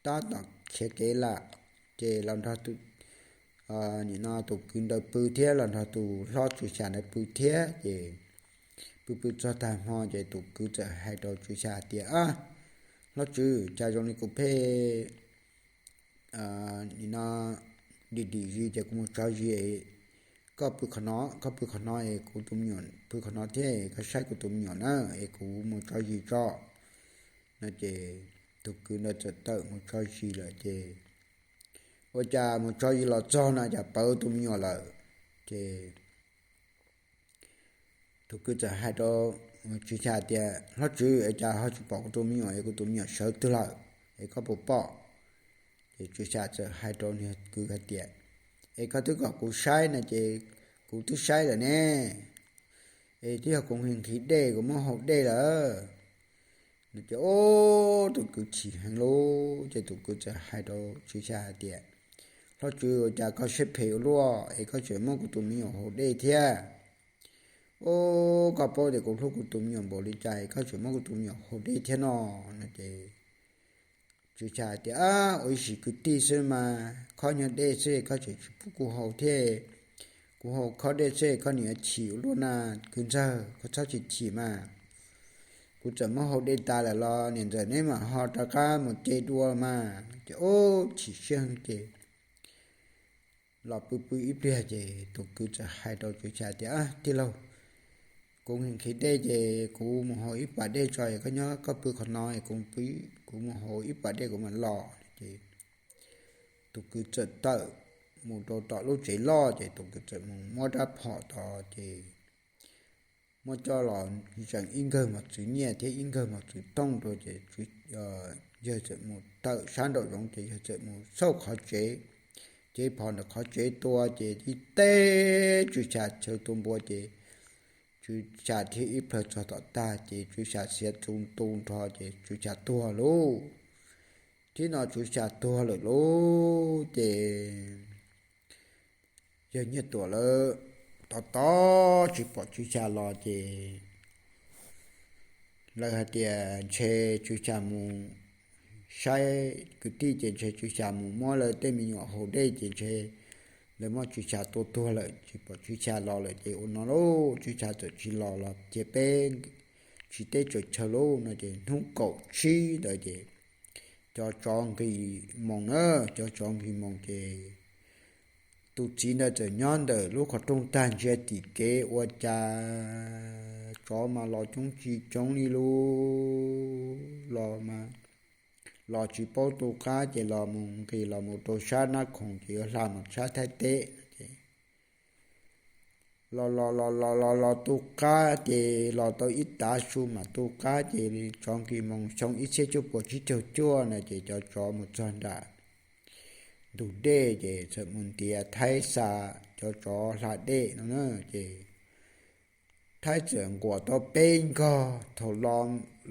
tab tom khiav kev lam, ces los nrog tus, nim no tus kwv ntawd pw thiab los nrog tus hlob Tswv Xya ntawd pw thiab ces pw pw txog tag hmo ces tus kwv txawm hais rau Tswv Xya tias, Ab, hlob Tswv, cas zoo li kuv pheej nim no dim dim zis ces kuv mus tso zis, koj pw qhov no, koj pw qhov no es kuv tus me nyuam pw qhov no thiab, koj saib kuv tus me nyuam na es kuv mus tso zis tso no. Ces tus kwv ntawd txawm tawm mus tso zis lawm ces ua cas mus tso zis los txog no cas pawv tus me nyuam lawm. Ces Tus kwv txawm hais rau Tswv Xya tias, Hlob Tswv, es cas ho tsis pom kuv tus me nyuam, es kuv tus me nyuam sawv twg lawm, es koj puas pom? Ces Tswv Xya txawm hais rau nws kwv hais tias, Es koj twb kom kuv saib no ces kuv twb saib lawm ne, es twb yog kuv nqhis nqhis dej, kuv muab hau dej lawm. Ces ub, tus kwv chim heev lauj, ces tus kwv txawm hais rau Tswv Xya hais tias, Hlob Tswv, ua cas koj siab phem ua luaj, es koj tseem muab kuv tus me nyuam hau dej thiab? Ub, koj paub tias kuv hlub kuv tus me nyuam npaum li cas, koj tseem muab kuv tus me nyuam hau dej thiab no. No ces Tswv Xya tias, Ua ib sim kwv tij xwb mas, khob nyuag dej xwb koj tseem tsis pub kuv hau thiab. Kuv hau khob dej xwb koj nim yuav chim ua luaj na. Kwv ntxawg, koj txhob tsis chim mas. Kuv txawm muab hau dej tas lawm los niam ntxawm neb mam ho rov qab mus ce dua mas. Ces ub, chim siab ces los pw pw ib pliag ces tus kwv txawm hais rau Tswv Xya tias, Tij laug, kuv nqhis nqhis dej ces kuv mus hau ib pas dej tso, koj nyob koj pw qhov no, kuv mus hau ib pas dej kuv mam los. Ces tus kwv txawm tawm mus rau tom lub tsev loj, ces tus kwv txawm mus muab rab phom tod ces muab coj los zeem ib nkawg mos txwv nyiaj thiab ib nkawg mos txwv tooj rau ces yawg txawm mus tawm sab nraum zoov ces yawg txawm mus xauj qhov tsev, cev phom ntawm qhov tsev tua ces tib teb Tswv Xya chaw tua npua ces Tswv Xya dhia ib plhaw txog tom tag ces Tswv Xya xiav txu ntu nrho ces Tswv Xya tuag lauj. Thib no Tswv Xya tuag lawm lauj ces yawg Nyiaj Tuam lawv tos tos tsis pom Tswv Xya los ces lawv hais tias ntshe Tswv Xya mus saib kwv tij ces ntshe Tswv Xya mus muab lawv tej me nyuam haus dej ces ntshe lawv muab Tswv Xya tua tuag lawm tsis pom Tswv Xya los lawm ces ua no lauj, Tswv Xya txawm tsis los los cia peb tsis teb tsaws chaw lauj no ces hnub kaum tsib ntawd ces cov tsov nqis moos na, cov tsov nqis moos ces tus txiv ntawd txawm nyob ntawm lub qhov rooj tag ntsia tim kev ua cas tsov mas los coob tsis coob li lauj, los mas los tsis paub tu qab ces los mus nqis los mus rau sab Nab Khoom ces yuav hla mus sab Thaib teb ces los los los los los los tu qab ces los tau ib tav su mam tu qab ces tsov nqis moos xyoo ib txhiab cuaj puas tsib caug cuaj na ces cov tsov mus txog nram ntug dej ces txawm mus ntiav Thaib xa cov tsov hla dej no na ces Thaib txawm nquam tau peb nkog thaum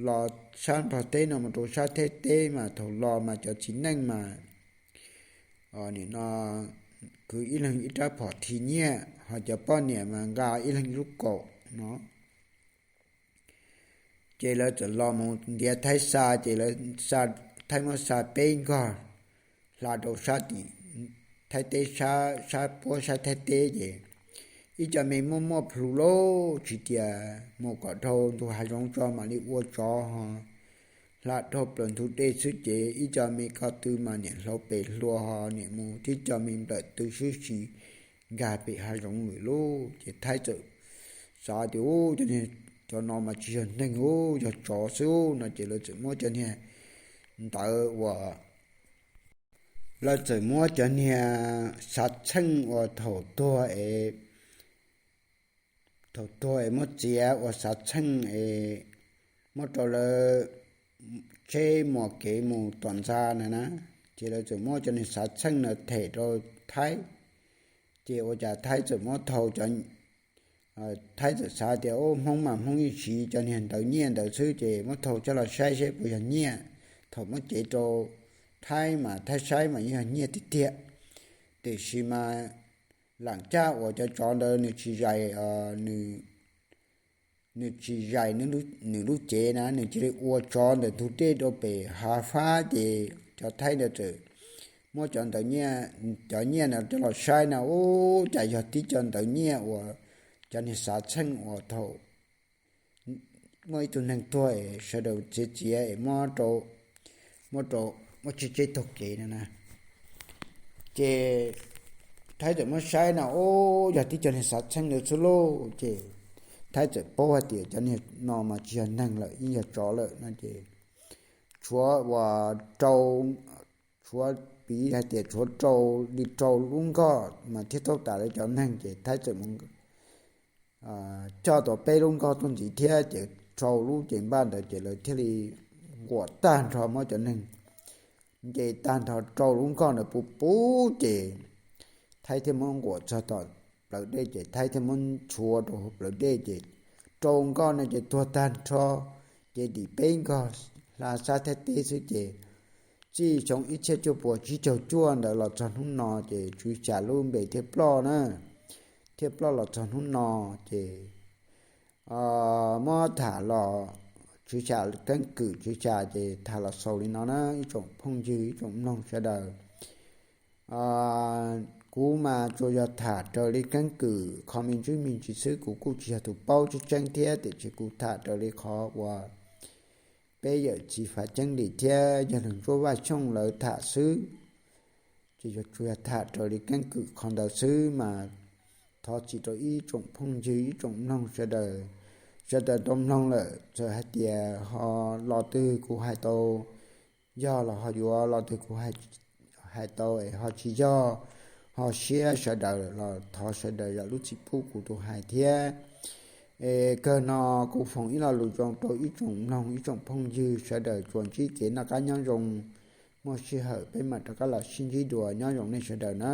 los sab Nplog teb no mus rau sab Thaib teb mas thaum los mas cov txiv neej mas nim no kwv ib leeg ib rab phom thi nyiaj, ho cov poj niam mas nqa ib leeg lub kaum no. Ces lawv txawm los mus ntiav Thaib xa ces lawv, Thaib muab xa peb nkog hla rau sab tim Thaib teb, sab puab sab Thaib teb ces ib co me muaj muaj plhu lauj, tsis tias mus kom dhau ntug hav zoov tso mam li ua tsov ho hla dhau plaws ntug dej xwb ces ib co me ko tw mas niam hlau pem hlua ho niam mus tib co me nplawm tw sib si nkag pem hav zoov lawm lauj. Ces Thaib txawm xav tias, Ub, cov no mas tsis yog neeg, ub, yog tsov xwb no ces lawv txawm muab cov niag ntawd uas lawv txawm muab cov niag xav txheej uas thaum tuag es, thaum tuag es muab txiav ua xav txheej es muab rau lawv tsheb muas kev mus tom ntxa na na, ces lawv txawm muab cov niag xav txheej na them rau Thaib. Ces ua cas Thaib txawm muab thau cov, Thaib txawm xav tias, Ub, Hmoob mas Hmoob yeej siv cov niag ntawv nyiaj ntawd xwb ces muab thau coj los saib seb puas yog nyiaj. Thaum muab cev rau Thaib mas Thaib saib mas yeej yog nyiaj tiag tiag. Tiam sis mas lam caj uas cov tsov ntawd nws tsis zais, nws tsis zais nws lub cev na, nws cia li ua tsov ntawm ntug dej rau pem hav fab ces cov Thaib ntawd txawm muab cov ntawv, cov nyiaj ntawd coj los saib na, ub, cas yog tib co ntawv nyiaj uas cov niag xav txheej uas thaum muaj ib tug neeg tuag es sawv daws txiav txiav es muab rau, muab rau, muab tseb tseb taug kev no na. Ces Thaib txawm muab saib na, ub, yog tib co niag xav txheej ntawd xwb lauj. Ces Thaib txawm paub hais tias cov niag no mas tsis yog neeg lawm, yeej yog tsov lawm no ces tshuav uas rau, tshuav piv hais tias tshuav rau li rau lub nkoj mas thiaj tau tas lawv cov neeg. Ces Thaib txawm mus coj tau peb lub nkoj tuaj ntxiv thiab ces rau lub ces npaj ntawd ces lawv thiaj li nquam tag nrho, muab cov neeg nce tag nrho rau lub nkoj ntawd puv puv ces Thaib thiaj muab nquam txog tom plawv dej ces Thaib thiaj muab tshuav rau hauv plawv dej ces rau nkoj no ces tuag tag nrho. Ces dim peb nkoj hla sab Thaib teb xwb ces txij xyoo ib txhiab cuaj puas tsib caug cuaj ntawd los txog hnub no ces Tswv Xya lub npe thiaj ploj na, thiaj ploj los txog hnub no ces muab tham los Tswv Xya, keeb kwm Tswv Xya ces tham los xaus li no na ib tsoom phooj ywg ib tsoom mloog sawv daws. Kuv mas tsuas yog tham raws li keeb kwm qhov me ntsis me ntsis xwb, kuv kuj tsis yog tus paub tseeb tseeb thiab tiam sis kuv tham raws li qhov uas peb yawm txiv Fav Ceeb Lis thiab yawg Neeg Ntsuab Vaj Xyooj lawv tham xwb. Ces yog tsuas yog tham raws li keeb kwm qhov ntawd xwb mas thov txim rau ib tsoom phooj ywg ib tsoom mloog sawv daws, sawv daws tau mloog lawm txawm hais tias ho lo twg kuv hais tau yog los ho yuav, lo twg kuv hais tau es ho tsis yog, ho siab sawv daws los thov sawv daws zam lub txim pub kuv tus hais thiab. Es kawg no kuv foom ib lo lus zoo rau ib tsoom mloog ib tsoom phooj ywg sawv daws tsuas ntsib kev noj qab nyob zoo, muaj sij hawm peb mam rov qab los sib ntsib dua, nyob zoo nej sawv daws na.